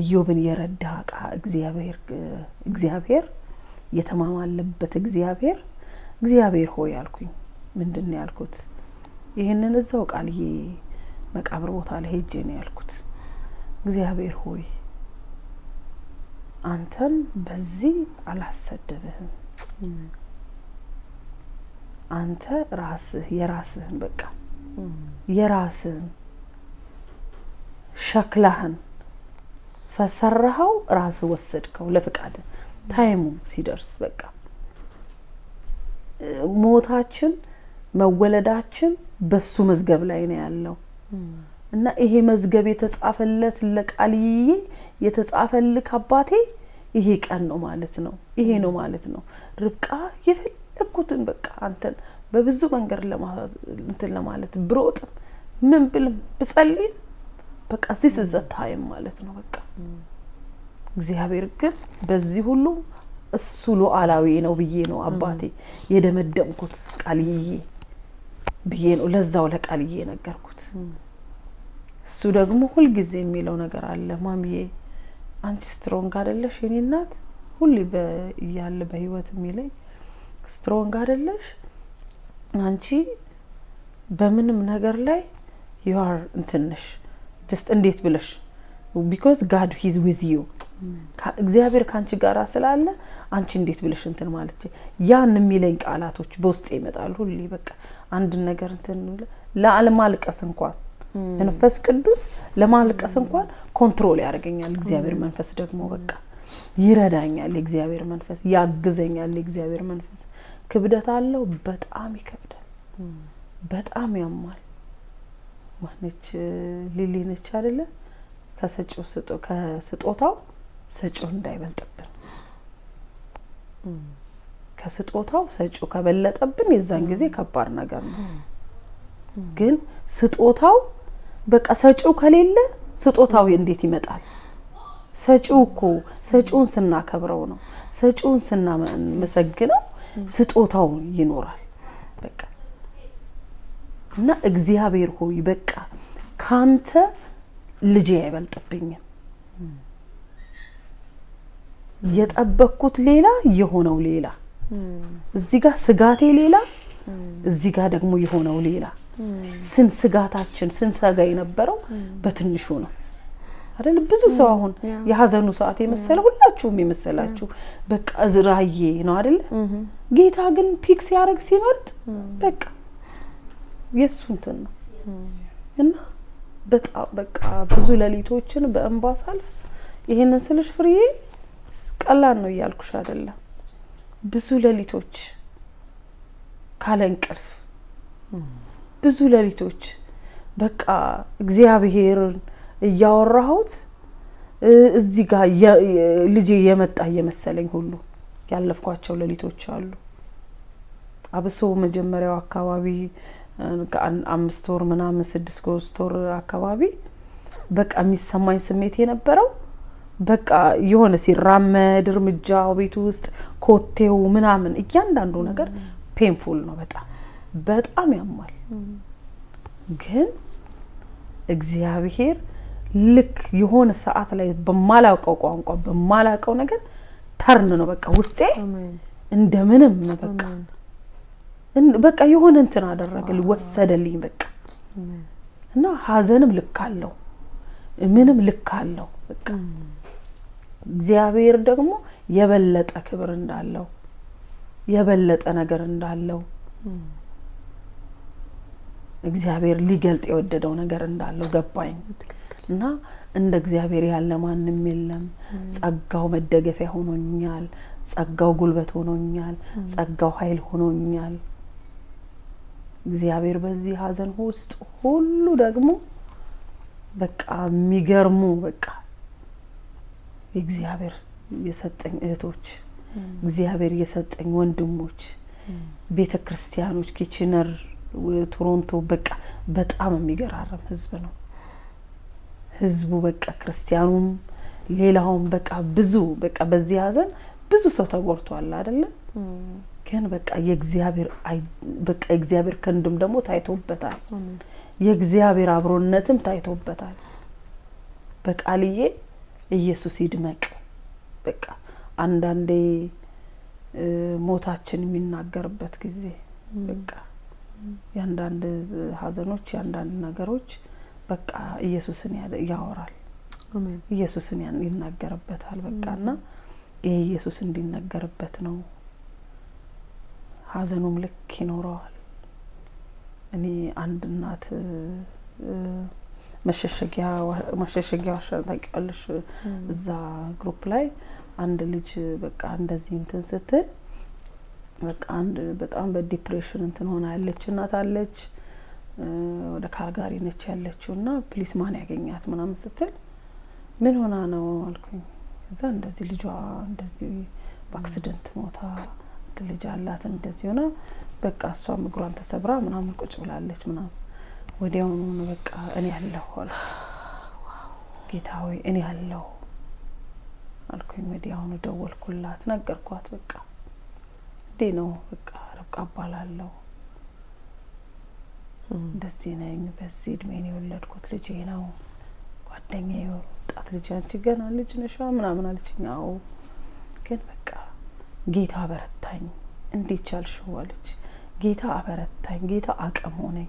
ኢዮብን የረዳ እግዚአብሔር፣ እግዚአብሔር የተማማለበት እግዚአብሔር፣ እግዚአብሔር ሆይ አልኩኝ። ምንድን ነው ያልኩት? ይህንን እዛው ቃልዬ መቃብር ቦታ ላይ ሄጄ ነው ያልኩት። እግዚአብሔር ሆይ፣ አንተን በዚህ አላሰደብህም። አንተ ራስህ የራስህን በቃ የራስህን ሸክላህን ፈሰራኸው፣ ራስህ ወሰድከው ለፍቃድ time ኡ ሲደርስ። በቃ ሞታችን መወለዳችን በሱ መዝገብ ላይ ነው ያለው እና ይሄ መዝገብ የተጻፈለት ለቃልዬ የተጻፈልክ አባቴ ይሄ ቀን ነው ማለት ነው። ይሄ ነው ማለት ነው። ርብቃ የፈለግኩትን በቃ አንተን በብዙ መንገድ እንትን ለማለት ብሮጥም ምን ብልም ብጸልይም በቃ this is the time ማለት ነው። በቃ እግዚአብሔር ግን በዚህ ሁሉ እሱ ሉዓላዊ ነው ብዬ ነው አባቴ የደመደምኩት፣ ቃልዬ ብዬ ነው ለዛው ለቃልዬ የነገርኩት። እሱ ደግሞ ሁልጊዜ የሚለው ነገር አለ። ማሚዬ፣ አንቺ strong አይደለሽ የኔ እናት፣ ሁሌ እያለ በህይወት የሚለኝ፣ strong አይደለሽ አንቺ፣ በምንም ነገር ላይ you are እንትንሽ just እንዴት ብለሽ because God he's with you፣ እግዚአብሔር ከአንቺ ጋር ስላለ አንቺ እንዴት ብለሽ እንትን ማለት፣ ያን የሚለኝ ቃላቶች በውስጤ ይመጣሉ ሁሌ። በቃ አንድን ነገር እንትን ለማልቀስ እንኳን መንፈስ ቅዱስ ለማልቀስ እንኳን control ያደርገኛል። እግዚአብሔር መንፈስ ደግሞ በቃ ይረዳኛል። የእግዚአብሔር መንፈስ ያግዘኛል። የእግዚአብሔር መንፈስ ክብደት አለው። በጣም ይከብዳል። በጣም ያማል። ማነች፣ ሊሊ ነች አይደለ? ከሰጪው ከስጦታው ሰጪው እንዳይበልጥብን። ከስጦታው ሰጪው ከበለጠብን የዛን ጊዜ ከባድ ነገር ነው። ግን ስጦታው በቃ ሰጪው ከሌለ ስጦታው እንዴት ይመጣል? ሰጪው እኮ ሰጪውን ስናከብረው ነው፣ ሰጪውን ስናመሰግነው ስጦታው ይኖራል። በቃ እና እግዚአብሔር ሆይ፣ በቃ ካንተ ልጄ አይበልጥብኝም። የጠበቅኩት ሌላ፣ የሆነው ሌላ፣ እዚህ ጋር ስጋቴ ሌላ፣ እዚህ ጋር ደግሞ የሆነው ሌላ። ስን ስጋታችን ስንሰጋ የነበረው በትንሹ ነው አይደል? ብዙ ሰው አሁን የሀዘኑ ሰዓት የመሰለ፣ ሁላችሁም የመሰላችሁ በቃ እዝራዬ ነው አይደለ? ጌታ ግን pick ሲያደርግ፣ ሲመርጥ በቃ የእሱ እንትን ነው። እና በጣም በቃ ብዙ ሌሊቶችን በእንባ ሳልፍ፣ ይሄንን ስልሽ ፍርዬ ቀላል ነው እያልኩሽ አይደለም። ብዙ ሌሊቶች ካለ እንቅልፍ፣ ብዙ ሌሊቶች በቃ እግዚአብሔርን እያወራሁት እዚህ ጋር ልጄ የመጣ እየመሰለኝ ሁሉ ያለፍኳቸው ሌሊቶች አሉ። አብሶ መጀመሪያው አካባቢ ከ5 ወር ምናምን 6 ወር አካባቢ በቃ የሚሰማኝ ስሜት የነበረው በቃ የሆነ ሲራመድ እርምጃው ቤት ውስጥ ኮቴው ምናምን እያንዳንዱ ነገር painful ነው። በጣም በጣም ያማል። ግን እግዚአብሔር ልክ የሆነ ሰዓት ላይ በማላውቀው ቋንቋ በማላውቀው ነገር turn ነው በቃ ውስጤ እንደምንም በቃ በቃ የሆነ እንትን አደረገልኝ፣ ወሰደልኝ በቃ። እና ሀዘንም ልክ አለው፣ ምንም ልክ አለው። በቃ እግዚአብሔር ደግሞ የበለጠ ክብር እንዳለው፣ የበለጠ ነገር እንዳለው፣ እግዚአብሔር ሊገልጥ የወደደው ነገር እንዳለው ገባኝ። እና እንደ እግዚአብሔር ያለ ማንም የለም። ጸጋው መደገፊያ ሆኖኛል። ጸጋው ጉልበት ሆኖኛል። ጸጋው ኃይል ሆኖኛል። እግዚአብሔር በዚህ ሀዘን ውስጥ ሁሉ ደግሞ በቃ የሚገርሙ በቃ እግዚአብሔር የሰጠኝ እህቶች፣ እግዚአብሔር የሰጠኝ ወንድሞች፣ ቤተ ክርስቲያኖች፣ ኪችነር፣ ቶሮንቶ በቃ በጣም የሚገራርም ህዝብ ነው። ህዝቡ በቃ ክርስቲያኑም ሌላውም በቃ ብዙ በቃ በዚህ ሀዘን ብዙ ሰው ተጎድቷል አይደለ? ግን በቃ የእግዚአብሔር በቃ የእግዚአብሔር ክንድም ደግሞ ታይቶበታል። የእግዚአብሔር አብሮነትም ታይቶበታል። በቃልዬ ኢየሱስ ይድመቅ። በቃ አንዳንዴ ሞታችን የሚናገርበት ጊዜ በቃ የአንዳንድ ሀዘኖች የአንዳንድ ነገሮች በቃ ኢየሱስን ያወራል፣ ኢየሱስን ይናገርበታል። በቃ እና ይሄ ኢየሱስ እንዲነገርበት ነው። ሀዘኑም ልክ ይኖረዋል። እኔ አንድ እናት መሸሸጊያ ዋሻ ታውቂዋለሽ? እዛ group ላይ አንድ ልጅ በቃ እንደዚህ እንትን ስትል በቃ አንድ በጣም በ depression እንትን ሆና ያለች እናት አለች። ወደ ካልጋሪ ነች ያለችው እና please ማን ያገኛት ምናምን ስትል ምን ሆና ነው አልኩኝ። እዛ እንደዚህ ልጇ እንደዚህ በ accident ሞታ አንድ ልጅ አላት፣ እንደዚህ ሆና በቃ እሷም እግሯን ተሰብራ ምናምን ቁጭ ብላለች ምናምን። ወዲያውኑ በቃ እኔ ያለሁ አልኩ። ጌታ ሆይ እኔ ያለሁ አልኩኝ። ወዲያውኑ ደወልኩላት፣ ነገርኳት። በቃ እንዴ ነው በቃ ርብቃ እባላለሁ፣ እንደዚህ ነኝ፣ በዚህ እድሜ ነው የወለድኩት፣ ልጄ ነው ጓደኛዬ፣ ወጣት ልጅ፣ አንቺ ገና ልጅ ነሻ ምናምን አለችኝ። አዎ ግን በቃ ጌታ አበረታኝ። እንዴት ቻልሽው አለች። ጌታ አበረታኝ፣ ጌታ አቅም ሆነኝ።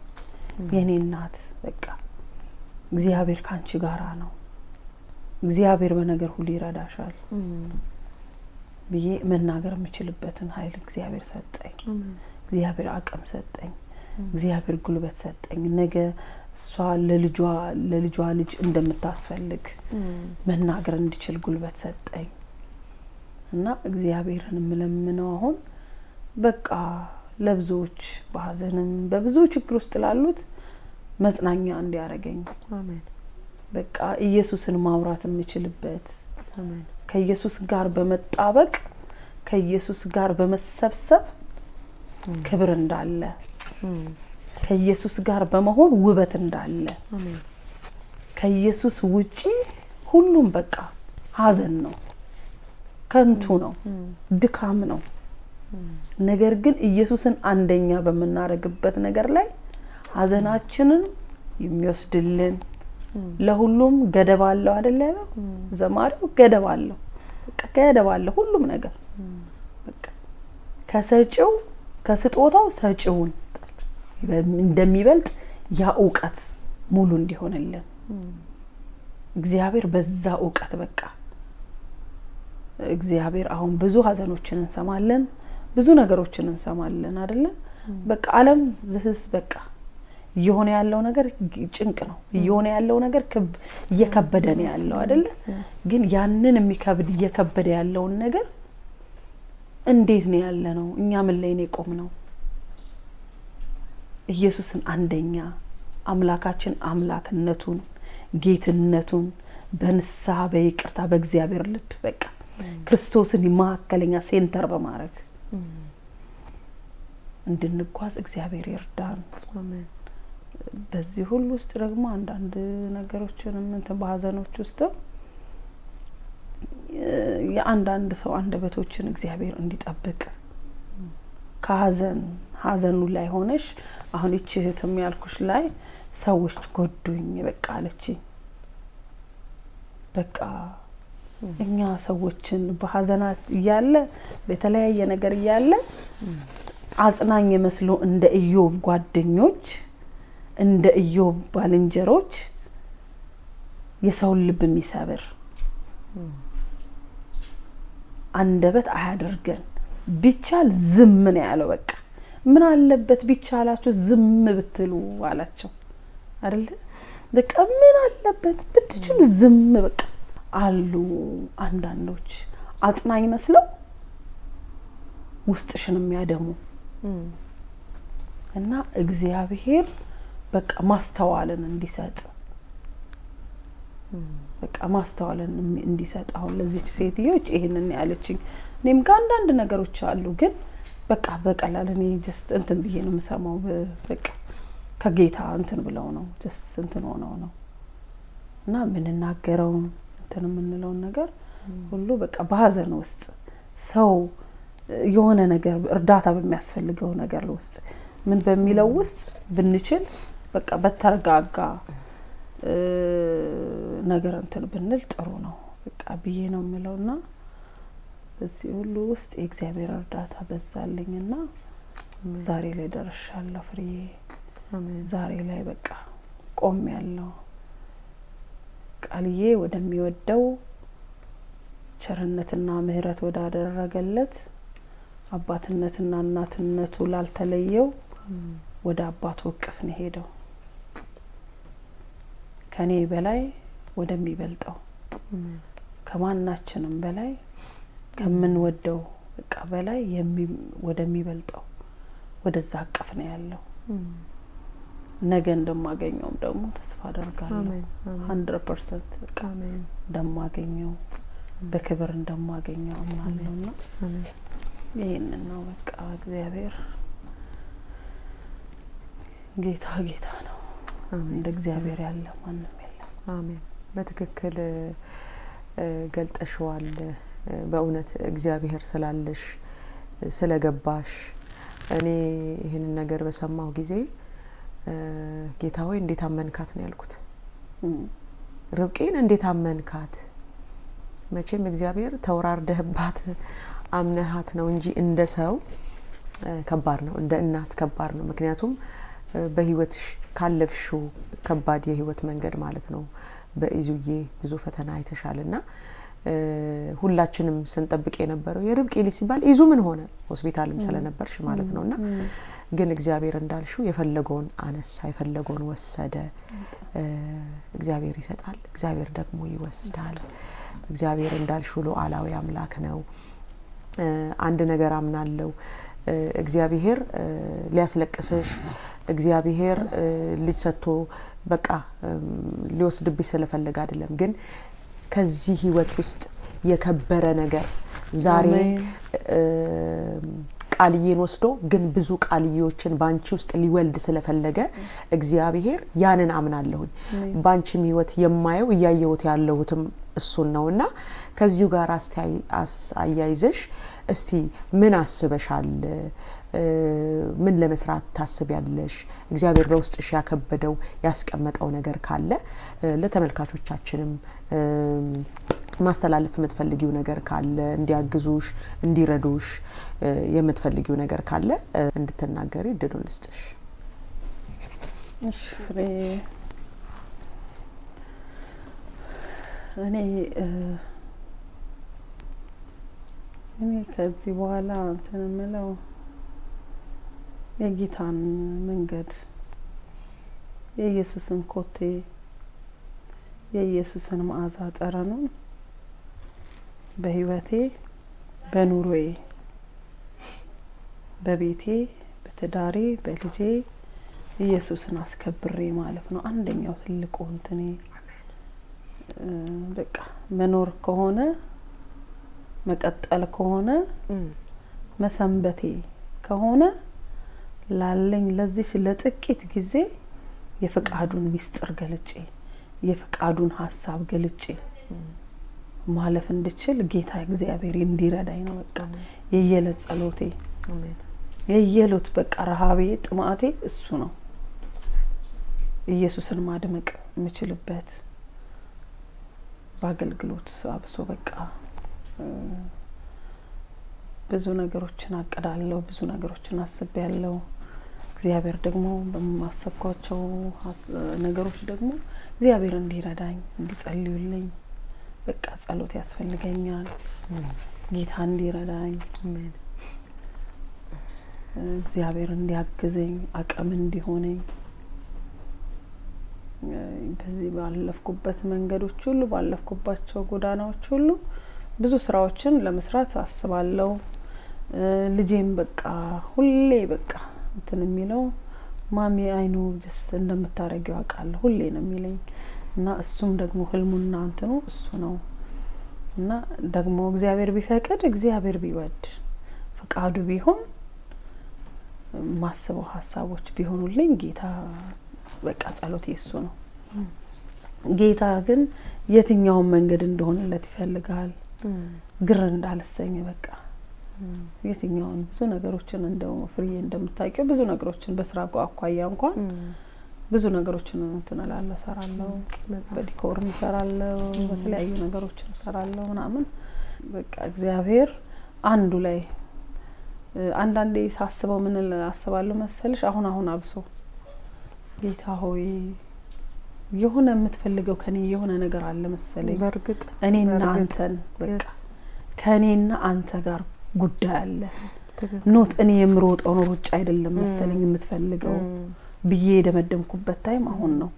የኔ እናት በቃ እግዚአብሔር ከአንቺ ጋራ ነው፣ እግዚአብሔር በነገር ሁሉ ይረዳሻል ብዬ መናገር የምችልበትን ኃይል እግዚአብሔር ሰጠኝ። እግዚአብሔር አቅም ሰጠኝ። እግዚአብሔር ጉልበት ሰጠኝ። ነገ እሷ ለልጇ ልጅ እንደምታስፈልግ መናገር እንድችል ጉልበት ሰጠኝ። እና እግዚአብሔርን የምለምነው አሁን በቃ ለብዙዎች በሀዘንም በብዙ ችግር ውስጥ ላሉት መጽናኛ እንዲያደርገኝ፣ በቃ ኢየሱስን ማውራት የምችልበት፣ ከኢየሱስ ጋር በመጣበቅ ከኢየሱስ ጋር በመሰብሰብ ክብር እንዳለ፣ ከኢየሱስ ጋር በመሆን ውበት እንዳለ፣ ከኢየሱስ ውጪ ሁሉም በቃ ሀዘን ነው፣ ከንቱ ነው፣ ድካም ነው። ነገር ግን ኢየሱስን አንደኛ በምናደርግበት ነገር ላይ ሀዘናችንን የሚወስድልን ለሁሉም ገደብ አለው አይደል ያለው ዘማሪው? ገደብ አለው፣ በቃ ገደብ አለው ሁሉም ነገር። በቃ ከሰጪው ከስጦታው ሰጪውን እንደሚበልጥ ያ እውቀት ሙሉ እንዲሆንልን እግዚአብሔር በዛ እውቀት በቃ እግዚአብሔር አሁን ብዙ ሀዘኖችን እንሰማለን፣ ብዙ ነገሮችን እንሰማለን አይደለ? በቃ ዓለም ዝህስ በቃ እየሆነ ያለው ነገር ጭንቅ ነው። እየሆነ ያለው ነገር እየከበደ ነው ያለው አይደለ? ግን ያንን የሚከብድ እየከበደ ያለውን ነገር እንዴት ነው ያለ ነው? እኛ ምን ላይ ነው የቆምነው? ኢየሱስን አንደኛ አምላካችን አምላክነቱን ጌትነቱን በንስሐ በይቅርታ በእግዚአብሔር ልብ በቃ ክርስቶስን መካከለኛ center በማድረግ እንድንጓዝ እግዚአብሔር ይርዳን። አሜን። በዚህ ሁሉ ውስጥ ደግሞ አንዳንድ ነገሮችንም እንትን በሀዘኖች ውስጥም የአንዳንድ ሰው አንደበቶችን እግዚአብሔር እንዲጠብቅ፣ ከሀዘን ሀዘኑ ላይ ሆነሽ፣ አሁን ይቺ እህትም ያልኩሽ ላይ ሰዎች ጎዱኝ በቃ አለችኝ። በቃ እኛ ሰዎችን በሀዘናት እያለ፣ በተለያየ ነገር እያለ፣ አጽናኝ መስሎ እንደ ኢዮብ ጓደኞች፣ እንደ ኢዮብ ባልንጀሮች የሰውን ልብ የሚሰብር አንደበት አያደርገን። ቢቻል ዝም ነው ያለው። በቃ ምን አለበት ቢቻላችሁ ዝም ብትሉ አላቸው አይደለ? በቃ ምን አለበት ብትችሉ ዝም በቃ አሉ። አንዳንዶች አጽናኝ መስለው ውስጥሽን የሚያደሙ። እና እግዚአብሔር በቃ ማስተዋልን እንዲሰጥ፣ በቃ ማስተዋልን እንዲሰጥ። አሁን ለዚች ሴትዮች ይሄንን ያለችኝ፣ እኔም ጋር አንዳንድ ነገሮች አሉ፣ ግን በቃ በቀላል እኔ just እንትን ብዬ ነው የምሰማው። በቃ ከጌታ እንትን ብለው ነው፣ just እንትን ሆነው ነው። እና የምንናገረውን እንትን የምንለውን ነገር ሁሉ በቃ በሀዘን ውስጥ ሰው የሆነ ነገር እርዳታ በሚያስፈልገው ነገር ውስጥ ምን በሚለው ውስጥ ብንችል በቃ በተረጋጋ ነገር እንትን ብንል ጥሩ ነው በቃ ብዬ ነው የምለው። እና በዚህ ሁሉ ውስጥ የእግዚአብሔር እርዳታ በዛልኝና ዛሬ ላይ ደርሻለሁ ፍሬዬ። አሜን። ዛሬ ላይ በቃ ቆም ያለው ቃልዬ ወደሚወደው፣ ቸርነትና ምሕረት ወዳደረገለት፣ አባትነትና እናትነቱ ላልተለየው ወደ አባቱ እቅፍ ነው የሄደው። ከኔ በላይ ወደሚበልጠው፣ ከማናችንም በላይ፣ ከምንወደው በቃ በላይ ወደሚበልጠው ወደዛ እቅፍ ነው ያለው። ነገ እንደማገኘውም ደግሞ ተስፋ አደርጋለሁ። አሜን። አሜን። 100% በቃ አሜን። እንደማገኘው፣ በክብር እንደማገኘው አምናለሁ። ና አሜን። ይህንን ነው በቃ። እግዚአብሔር ጌታ ጌታ ነው። አሜን። እንደ እግዚአብሔር ያለ ማንም የለም። አሜን። በትክክል ገልጠሽዋል። በእውነት እግዚአብሔር ስላለሽ፣ ስለገባሽ፣ እኔ ይህንን ነገር በሰማሁ ጊዜ ጌታ ሆይ እንዴት አመንካት ነው ያልኩት። ርብቃን እንዴት አመንካት? መቼም እግዚአብሔር ተወራርደህባት አምነሃት ነው እንጂ እንደ ሰው ከባድ ነው፣ እንደ እናት ከባድ ነው። ምክንያቱም በህይወትሽ ካለፍሽው ከባድ የህይወት መንገድ ማለት ነው፣ በኢዙዬ ብዙ ፈተና አይተሻል። እና ሁላችንም ስንጠብቅ የነበረው የርብቃ ልጅ ሲባል ኢዙ ምን ሆነ፣ ሆስፒታልም ስለነበርሽ ማለት ነው። እና ግን እግዚአብሔር እንዳልሽው የፈለገውን አነሳ፣ የፈለገውን ወሰደ። እግዚአብሔር ይሰጣል፣ እግዚአብሔር ደግሞ ይወስዳል። እግዚአብሔር እንዳልሽው ሉዓላዊ አምላክ ነው። አንድ ነገር አምናለው፣ እግዚአብሔር ሊያስለቅስሽ፣ እግዚአብሔር ልጅ ሰጥቶ በቃ ሊወስድብሽ ስለፈለገ አይደለም። ግን ከዚህ ህይወት ውስጥ የከበረ ነገር ዛሬ ቃልዬን ወስዶ ግን ብዙ ቃልዬዎችን በአንቺ ውስጥ ሊወልድ ስለፈለገ እግዚአብሔር፣ ያንን አምናለሁኝ። በአንቺም ህይወት የማየው፣ እያየሁት ያለሁትም እሱን ነው። እና ከዚሁ ጋር አያይዘሽ እስቲ ምን አስበሻል? ምን ለመስራት ታስቢያለሽ? እግዚአብሔር በውስጥሽ ያከበደው፣ ያስቀመጠው ነገር ካለ፣ ለተመልካቾቻችንም ማስተላለፍ የምትፈልጊው ነገር ካለ፣ እንዲያግዙሽ፣ እንዲረዱሽ የምትፈልጊው ነገር ካለ እንድትናገሪ እድሉን ልስጥሽ። እሺ ፍሬ፣ እኔ ከዚህ በኋላ እንትን የምለው የጌታን መንገድ፣ የኢየሱስን ኮቴ፣ የኢየሱስን መዓዛ ጠረኑን በህይወቴ፣ በኑሮዬ፣ በቤቴ፣ በትዳሬ፣ በልጄ ኢየሱስን አስከብሬ ማለፍ ነው። አንደኛው ትልቁ እንትኔ በቃ መኖር ከሆነ። መቀጠል ከሆነ፣ መሰንበቴ ከሆነ፣ ላለኝ ለዚች ለጥቂት ጊዜ የፈቃዱን ሚስጥር ገልጬ፣ የፈቃዱን ሀሳብ ገልጬ ማለፍ እንድችል ጌታ እግዚአብሔር እንዲረዳኝ ነው። በቃ የየዕለት ጸሎቴ፣ የየዕለት በቃ ረሃቤ ጥማቴ እሱ ነው። ኢየሱስን ማድመቅ የምችልበት በአገልግሎት አብሶ በቃ ብዙ ነገሮችን አቅዳለሁ፣ ብዙ ነገሮችን አስቤያለሁ። እግዚአብሔር ደግሞ በማሰብኳቸው ነገሮች ደግሞ እግዚአብሔር እንዲረዳኝ፣ እንዲጸልዩልኝ፣ በቃ ጸሎት ያስፈልገኛል። ጌታ እንዲረዳኝ፣ እግዚአብሔር እንዲያግዘኝ፣ አቅም እንዲሆነኝ፣ በዚህ ባለፍኩበት መንገዶች ሁሉ፣ ባለፍኩባቸው ጎዳናዎች ሁሉ ብዙ ስራዎችን ለመስራት አስባለሁ። ልጄም በቃ ሁሌ በቃ እንትን የሚለው "Mommy, I know just እንደምታረጊው አውቃለሁ" ሁሌ ነው የሚለኝ። እና እሱም ደግሞ ህልሙና እንትኑ እሱ ነው። እና ደግሞ እግዚአብሔር ቢፈቅድ፣ እግዚአብሔር ቢወድ፣ ፈቃዱ ቢሆን፣ ማስበው ሀሳቦች ቢሆኑልኝ ጌታ በቃ ጸሎት የሱ ነው። ጌታ ግን የትኛውን መንገድ እንደሆነለት ይፈልጋል። ግር እንዳልሰኝ በቃ የትኛውን ብዙ ነገሮችን እንደው ፍርዬ እንደምታውቂው ብዙ ነገሮችን በስራ አኳያ እንኳን ብዙ ነገሮችን እንትን እላለሁ፣ እሰራለሁ፣ በ decor ም እሰራለሁ፣ በተለያዩ ነገሮችን እሰራለሁ ምናምን። በቃ እግዚአብሔር አንዱ ላይ አንዳንዴ ሳስበው ምን አስባለሁ መሰልሽ? አሁን አሁን አብሶ ጌታ ሆይ የሆነ የምትፈልገው ከኔ የሆነ ነገር አለ መሰለኝ። እኔና አንተን በቃ ከእኔና አንተ ጋር ጉዳይ አለ፣ not እኔ የምሮጠውን ሩጫ አይደለም መሰለኝ የምትፈልገው ብዬ የደመደምኩበት time አሁን ነው።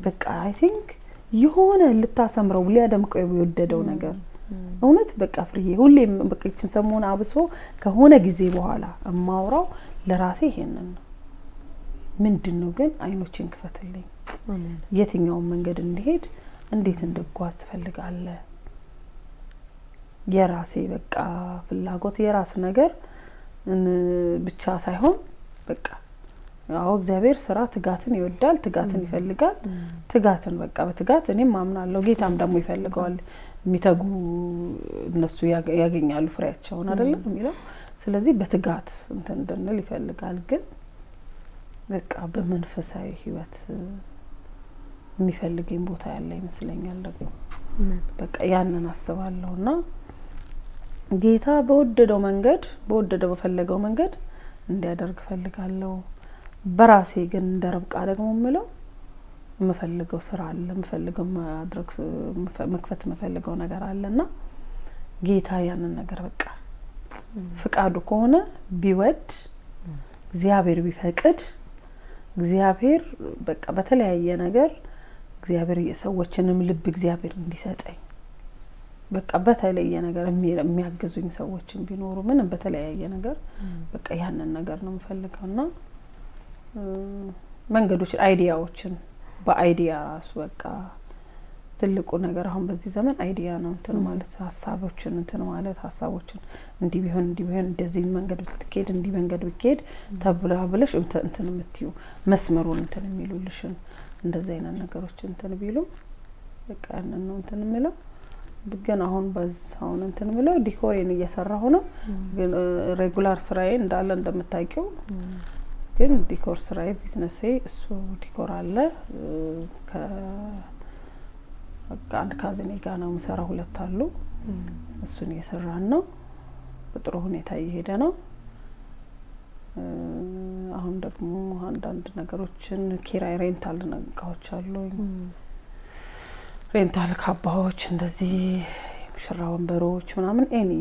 በቃ I think የሆነ ልታሰምረው ሊያደምቀው የወደደው ነገር እውነት በቃ ፍርዬ ሁሌም በቃ ይችን ሰሞን አብሶ ከሆነ ጊዜ በኋላ እማውራው ለራሴ ይሄንን ነው። ምንድን ነው ግን አይኖቼን ክፈትልኝ፣ የትኛውን መንገድ እንዲሄድ፣ እንዴት እንድጓዝ ትፈልጋለህ? የራሴ በቃ ፍላጎት የራስ ነገር ብቻ ሳይሆን በቃ አዎ እግዚአብሔር ስራ ትጋትን ይወዳል፣ ትጋትን ይፈልጋል። ትጋትን በቃ በትጋት እኔም አምናለሁ፣ ጌታም ደግሞ ይፈልገዋል። የሚተጉ እነሱ ያገኛሉ ፍሬያቸውን አይደለም የሚለው። ስለዚህ በትጋት እንትን እንድንል ይፈልጋል። ግን በቃ በመንፈሳዊ ሕይወት የሚፈልገኝ ቦታ ያለ ይመስለኛል። ደግሞ በቃ ያንን አስባለሁ እና ጌታ በወደደው መንገድ፣ በወደደው በፈለገው መንገድ እንዲያደርግ እፈልጋለሁ። በራሴ ግን እንደ ርብቃ ደግሞ የምለው የምፈልገው ስራ አለ፣ የምፈልገው ማድረግ መክፈት የምፈልገው ነገር አለ። እና ጌታ ያንን ነገር በቃ ፍቃዱ ከሆነ፣ ቢወድ፣ እግዚአብሔር ቢፈቅድ፣ እግዚአብሔር በቃ በተለያየ ነገር እግዚአብሔር የሰዎችንም ልብ እግዚአብሔር እንዲሰጠኝ፣ በቃ በተለየ ነገር የሚያግዙኝ ሰዎችን ቢኖሩ ምንም በተለያየ ነገር በቃ ያንን ነገር ነው የምፈልገው። እና መንገዶችን፣ idea ዎችን በ idea ራሱ በቃ ትልቁ ነገር አሁን በዚህ ዘመን idea ነው። እንትን ማለት ሀሳቦችን እንትን ማለት ሀሳቦችን እንዲህ ቢሆን፣ እንዲህ ቢሆን፣ እንደዚህ መንገድ ብትኬድ፣ እንዲህ መንገድ ብትሄድ ተብላ ብለሽ እንትን የምትዩ መስመሩን እንትን የሚሉልሽን እንደዚህ አይነት ነገሮች እንትን ቢሉ በቃ ያንን ነው እንትን የምለው። ግን አሁን በዛውን እንትን የምለው decor ኤን እየሰራሁ ነው። ግን regular ስራዬ እንዳለ እንደምታውቂው፣ ግን decor ስራዬ ቢዝነሴ እሱ decor አለ። ከአንድ cousin ኤ ጋር ነው የምሰራው። ሁለት አሉ። እሱን እየሰራን ነው። በጥሩ ሁኔታ እየሄደ ነው። አሁን ደግሞ አንዳንድ ነገሮችን ኪራይ rental እቃዎች አሉኝ። Rental ካባዎች፣ እንደዚህ የሙሽራ ወንበሮች ምናምን any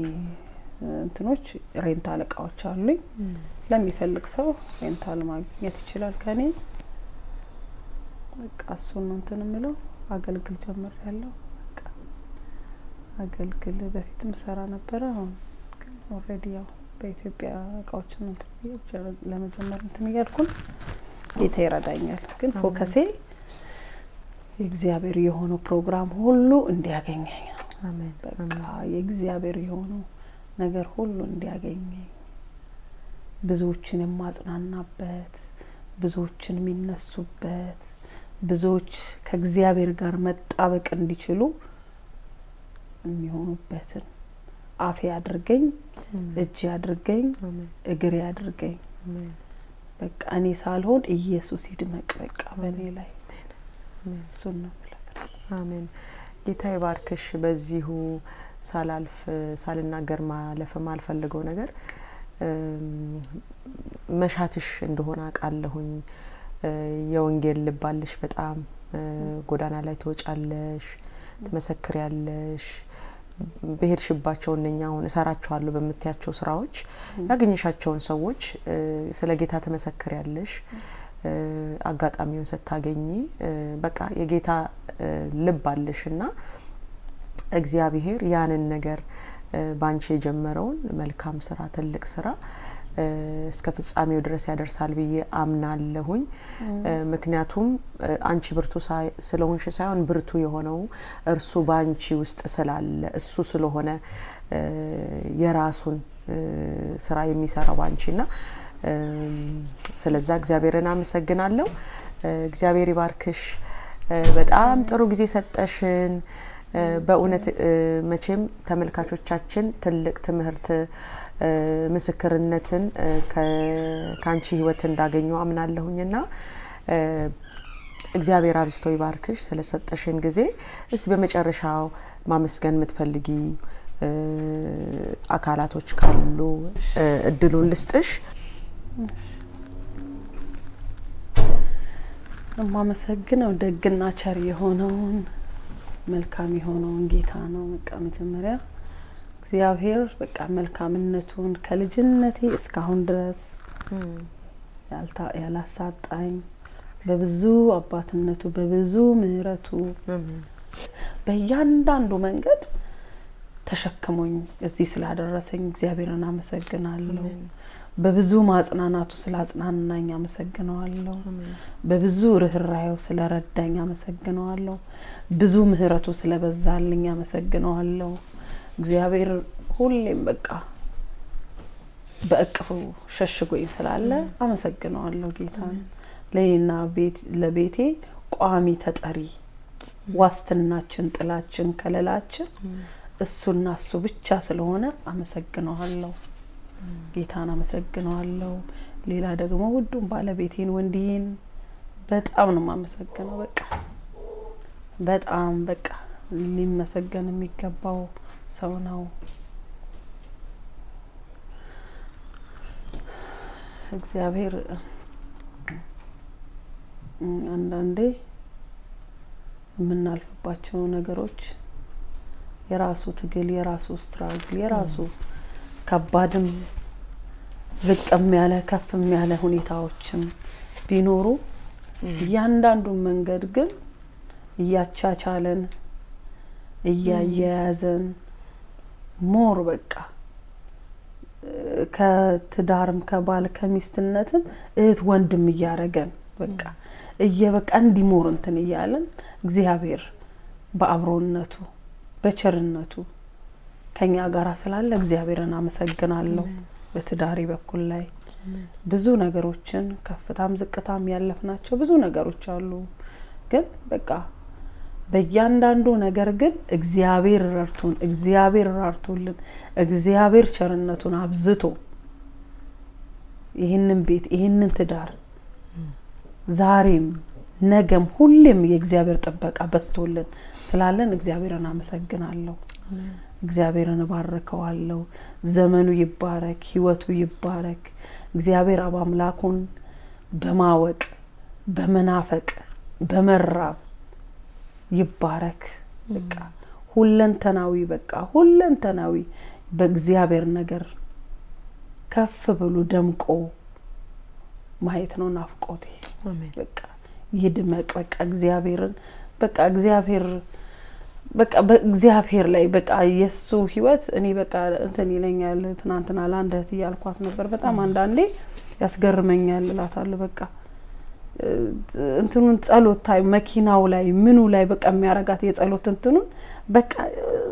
እንትኖች rental እቃዎች አሉኝ። ለሚፈልግ ሰው rental ማግኘት ይችላል ከኔ። በቃ እሱን ነው እንትን የምለው። አገልግል ጀምሬያለሁ። በቃ አገልግል በፊትም ሰራ ነበረ። አሁን ግን already ያው በኢትዮጵያ እቃዎችን እንትን ብዬ ለመጀመር እንትን እያልኩ ነው። ጌታ ይረዳኛል። ግን focus ኤ የእግዚአብሔር የሆነው ፕሮግራም ሁሉ እንዲያገኘኝ ነው። አሜን። በቃ የእግዚአብሔር የሆነው ነገር ሁሉ እንዲያገኘኝ፣ ብዙዎችን የማጽናናበት፣ ብዙዎችን የሚነሱበት፣ ብዙዎች ከእግዚአብሔር ጋር መጣበቅ እንዲችሉ የሚሆኑበትን አፌ አድርገኝ፣ እጅ አድርገኝ፣ እግሬ አድርገኝ። በቃ እኔ ሳልሆን ኢየሱስ ይድመቅ በቃ በእኔ ላይ። እሱን ነው የምለው። አሜን። ጌታ ይባርክሽ። በዚሁ ሳላልፍ ሳልናገር ማለፍ የማልፈልገው ነገር መሻትሽ እንደሆነ አውቃለሁኝ። የወንጌል ልብ አለሽ። በጣም ጎዳና ላይ ትወጫለሽ፣ ትመሰክሪያለሽ። በሄድሽባቸው እነኛ አሁን እሰራቸዋለሁ በምትያቸው ስራዎች ያገኘሻቸውን ሰዎች ስለ ጌታ ትመሰክሪያለሽ። አጋጣሚውን ስታገኚ በቃ የጌታ ልብ አለሽ እና እግዚአብሔር ያንን ነገር ባንቺ የጀመረውን መልካም ስራ፣ ትልቅ ስራ እስከ ፍጻሜው ድረስ ያደርሳል ብዬ አምናለሁኝ። ምክንያቱም አንቺ ብርቱ ስለሆንሽ ሳይሆን ብርቱ የሆነው እርሱ በአንቺ ውስጥ ስላለ፣ እሱ ስለሆነ የራሱን ስራ የሚሰራው ባንቺና ስለዛ እግዚአብሔርን አመሰግናለሁ። እግዚአብሔር ይባርክሽ። በጣም ጥሩ ጊዜ ሰጠሽን። በእውነት መቼም ተመልካቾቻችን ትልቅ ትምህርት፣ ምስክርነትን ከአንቺ ህይወት እንዳገኙ አምናለሁኝና እግዚአብሔር አብዝቶ ይባርክሽ ስለሰጠሽን ጊዜ። እስቲ በመጨረሻው ማመስገን የምትፈልጊ አካላቶች ካሉ እድሉን ልስጥሽ። የማመሰግነው ደግና ቸር የሆነውን፣ መልካም የሆነውን ጌታ ነው። በቃ መጀመሪያ እግዚአብሔር በቃ መልካምነቱን ከልጅነቴ እስካሁን ድረስ ያላሳጣኝ፣ በብዙ አባትነቱ፣ በብዙ ምሕረቱ በእያንዳንዱ መንገድ ተሸክሞኝ እዚህ ስላደረሰኝ እግዚአብሔርን አመሰግናለሁ። በብዙ ማጽናናቱ ስላጽናናኝ አመሰግነዋለሁ። በብዙ ርኅራኄው ስለረዳኝ አመሰግነዋለሁ። ብዙ ምሕረቱ ስለበዛልኝ አመሰግነዋለሁ። እግዚአብሔር ሁሌም በቃ በእቅፉ ሸሽጎኝ ስላለ አመሰግነዋለሁ ጌታን። ለእኔና ለቤቴ ቋሚ ተጠሪ፣ ዋስትናችን፣ ጥላችን፣ ከለላችን እሱና እሱ ብቻ ስለሆነ አመሰግነዋለሁ። ጌታን አመሰግነዋለሁ። ሌላ ደግሞ ውዱን ባለቤቴን ወንድዬን በጣም ነው የማመሰግነው። በቃ በጣም በቃ ሊመሰገን የሚገባው ሰው ነው። እግዚአብሔር አንዳንዴ የምናልፍባቸው ነገሮች የራሱ ትግል፣ የራሱ struggle፣ የራሱ ከባድም ዝቅም ያለ ከፍም ያለ ሁኔታዎችም ቢኖሩ እያንዳንዱን መንገድ ግን እያቻቻለን፣ እያያያዘን more በቃ ከትዳርም ከባል ከሚስትነትም እህት ወንድም እያረገን በቃ እየበቃ እንዲሞር እንትን እያለን እግዚአብሔር በአብሮነቱ በቸርነቱ ከኛ ጋር ስላለ እግዚአብሔርን አመሰግናለሁ። በትዳሬ በኩል ላይ ብዙ ነገሮችን ከፍታም ዝቅታም ያለፍናቸው ብዙ ነገሮች አሉ። ግን በቃ በእያንዳንዱ ነገር ግን እግዚአብሔር ረድቶን፣ እግዚአብሔር ራርቶልን፣ እግዚአብሔር ቸርነቱን አብዝቶ ይህንን ቤት፣ ይህንን ትዳር ዛሬም ነገም ሁሌም የእግዚአብሔር ጥበቃ በዝቶልን ስላለን እግዚአብሔርን አመሰግናለሁ። እግዚአብሔርን እባርከዋለሁ። ዘመኑ ይባረክ፣ ህይወቱ ይባረክ። እግዚአብሔር አብ አምላኩን በማወቅ፣ በመናፈቅ፣ በመራብ ይባረክ። በቃ ሁለንተናዊ በቃ ሁለንተናዊ በእግዚአብሔር ነገር ከፍ ብሎ ደምቆ ማየት ነው ናፍቆቴ። በቃ ይድመቅ። በቃ እግዚአብሔርን በቃ እግዚአብሔር በቃ በእግዚአብሔር ላይ በቃ የእሱ ህይወት እኔ በቃ እንትን ይለኛል። ትናንትና ለአንድ እህት እያልኳት ነበር። በጣም አንዳንዴ ያስገርመኛል እላታለሁ። በቃ እንትኑን ጸሎት ታይ መኪናው ላይ ምኑ ላይ በቃ የሚያረጋት የጸሎት እንትኑን በቃ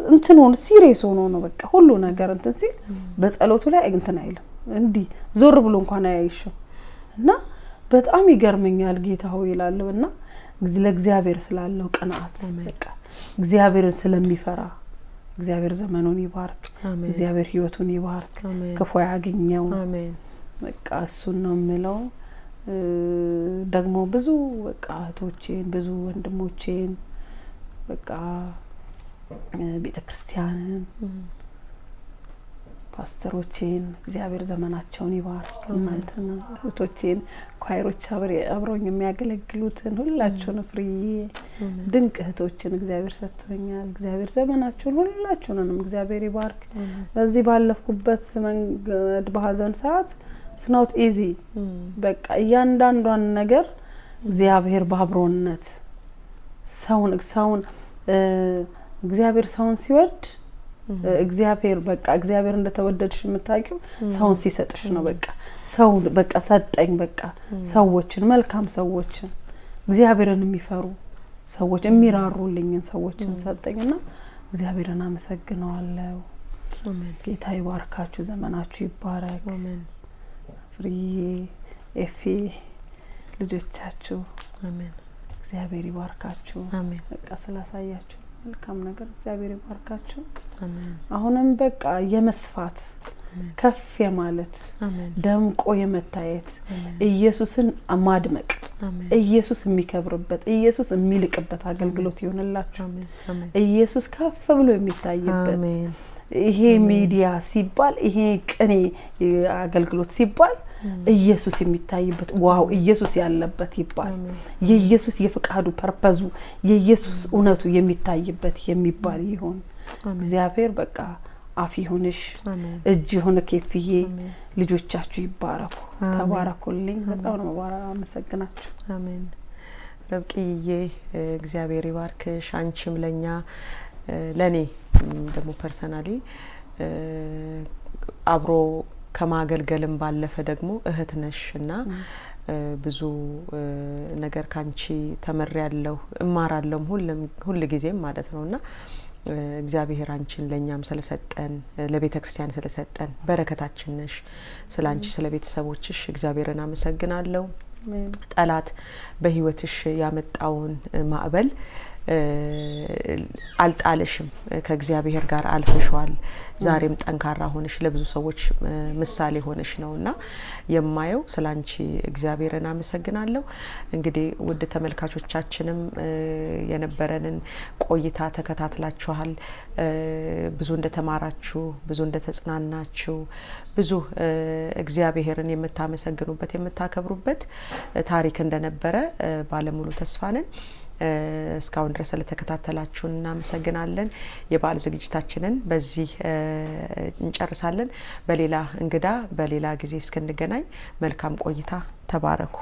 እንትን ሆኖ serious ሆኖ ነው በቃ ሁሉ ነገር እንትን ሲል በጸሎቱ ላይ እንትን አይልም፣ እንዲህ ዞር ብሎ እንኳን አያይሽም። እና በጣም ይገርመኛል ጌታ ሆይ ይላለሁ። እና ለእግዚአብሔር ስላለው ቅንዓት በቃ እግዚአብሔርን ስለሚፈራ እግዚአብሔር ዘመኑን ይባርክ፣ እግዚአብሔር ሕይወቱን ይባርክ፣ ክፉ ያገኘው። በቃ እሱን ነው የምለው። ደግሞ ብዙ በቃ እህቶቼን ብዙ ወንድሞቼን በቃ ቤተ ክርስቲያንን ፓስተሮቼን እግዚአብሔር ዘመናቸውን ይባርክ። እናንተን እህቶቼን choir ኦች አብረውኝ የሚያገለግሉትን ሁላችሁን ፍርዬ ድንቅ እህቶችን እግዚአብሔር ሰጥቶኛል። እግዚአብሔር ዘመናችሁን ሁላችሁንም እግዚአብሔር ይባርክ። በዚህ ባለፍኩበት መንገድ በሀዘን ሰዓት it's not easy። በቃ እያንዳንዷን ነገር እግዚአብሔር በአብሮነት ሰውን እግዚአብሔር ሰውን ሲወድ እግዚአብሔር በቃ እግዚአብሔር እንደተወደድሽ የምታውቂው ሰውን ሲሰጥሽ ነው። በቃ ሰው በቃ ሰጠኝ። በቃ ሰዎችን መልካም ሰዎችን እግዚአብሔርን የሚፈሩ ሰዎች የሚራሩልኝን ሰዎችን ሰጠኝና እግዚአብሔርን አመሰግነዋለሁ። ጌታ ይባርካችሁ፣ ዘመናችሁ ይባረክ። ፍርዬ፣ ኤፌ፣ ልጆቻችሁ እግዚአብሔር ይባርካችሁ። በቃ ስላሳያችሁ መልካም ነገር እግዚአብሔር ይባርካችሁ። አሁንም በቃ የመስፋት ከፍ የማለት ደምቆ የመታየት ኢየሱስን ማድመቅ ኢየሱስ የሚከብርበት ኢየሱስ የሚልቅበት አገልግሎት ይሆንላችሁ። ኢየሱስ ከፍ ብሎ የሚታይበት ይሄ ሚዲያ ሲባል ይሄ ቅኔ አገልግሎት ሲባል ኢየሱስ የሚታይበት wow ኢየሱስ ያለበት ይባል የኢየሱስ የፍቃዱ purpose ኡ የኢየሱስ እውነቱ የሚታይበት የሚባል ይሁን። እግዚአብሔር በቃ አፍ ይሁንሽ፣ እጅ ይሁን ኬፍዬ፣ ልጆቻችሁ ይባረኩ። ተባረኩልኝ። በጣም ነው አመሰግናችሁ። አሜን። ርብቃዬ እግዚአብሔር ይባርክሽ። አንቺም ለኛ ለኔ ደግሞ personally አብሮ ከማገልገልም ባለፈ ደግሞ እህት ነሽ እና ብዙ ነገር ካንቺ ተምሬያለሁ፣ እማራለሁም ሁል ጊዜም ማለት ነው። እና እግዚአብሔር አንቺን ለእኛም ስለሰጠን ለቤተ ክርስቲያን ስለሰጠን በረከታችን ነሽ። ስለ አንቺ ስለ ቤተሰቦችሽ እግዚአብሔርን አመሰግናለሁ። ጠላት በሕይወትሽ ያመጣውን ማዕበል አልጣለሽም። ከእግዚአብሔር ጋር አልፈሸዋል። ዛሬም ጠንካራ ሆነሽ ለብዙ ሰዎች ምሳሌ ሆነሽ ነውና የማየው። ስላንቺ እግዚአብሔርን አመሰግናለሁ። እንግዲህ ውድ ተመልካቾቻችንም የነበረንን ቆይታ ተከታትላችኋል። ብዙ እንደተማራችሁ፣ ብዙ እንደተጽናናችሁ፣ ብዙ እግዚአብሔርን የምታመሰግኑበት የምታከብሩበት ታሪክ እንደነበረ ባለሙሉ ተስፋ ነን። እስካሁን ድረስ ስለተከታተላችሁን እናመሰግናለን። የበዓል ዝግጅታችንን በዚህ እንጨርሳለን። በሌላ እንግዳ በሌላ ጊዜ እስክንገናኝ መልካም ቆይታ። ተባረኩ።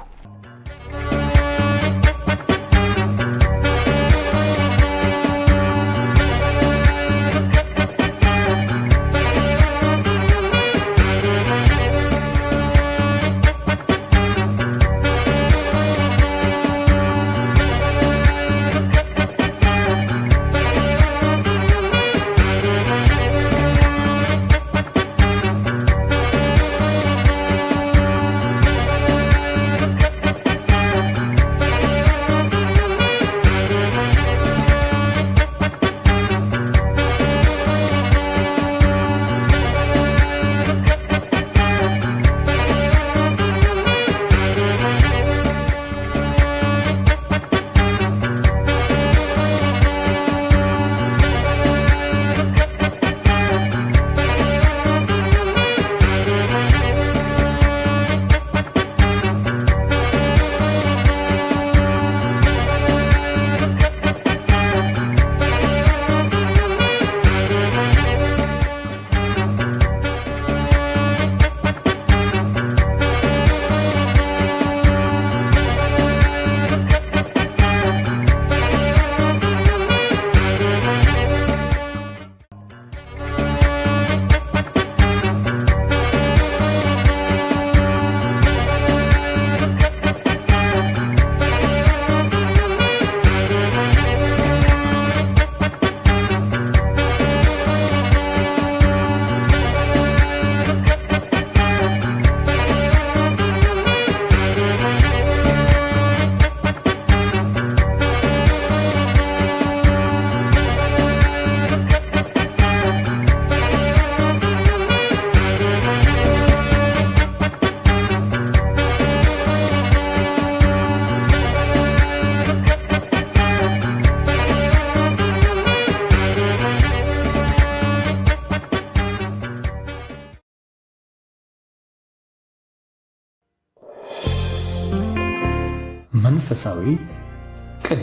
መንፈሳዊ ቅኔ።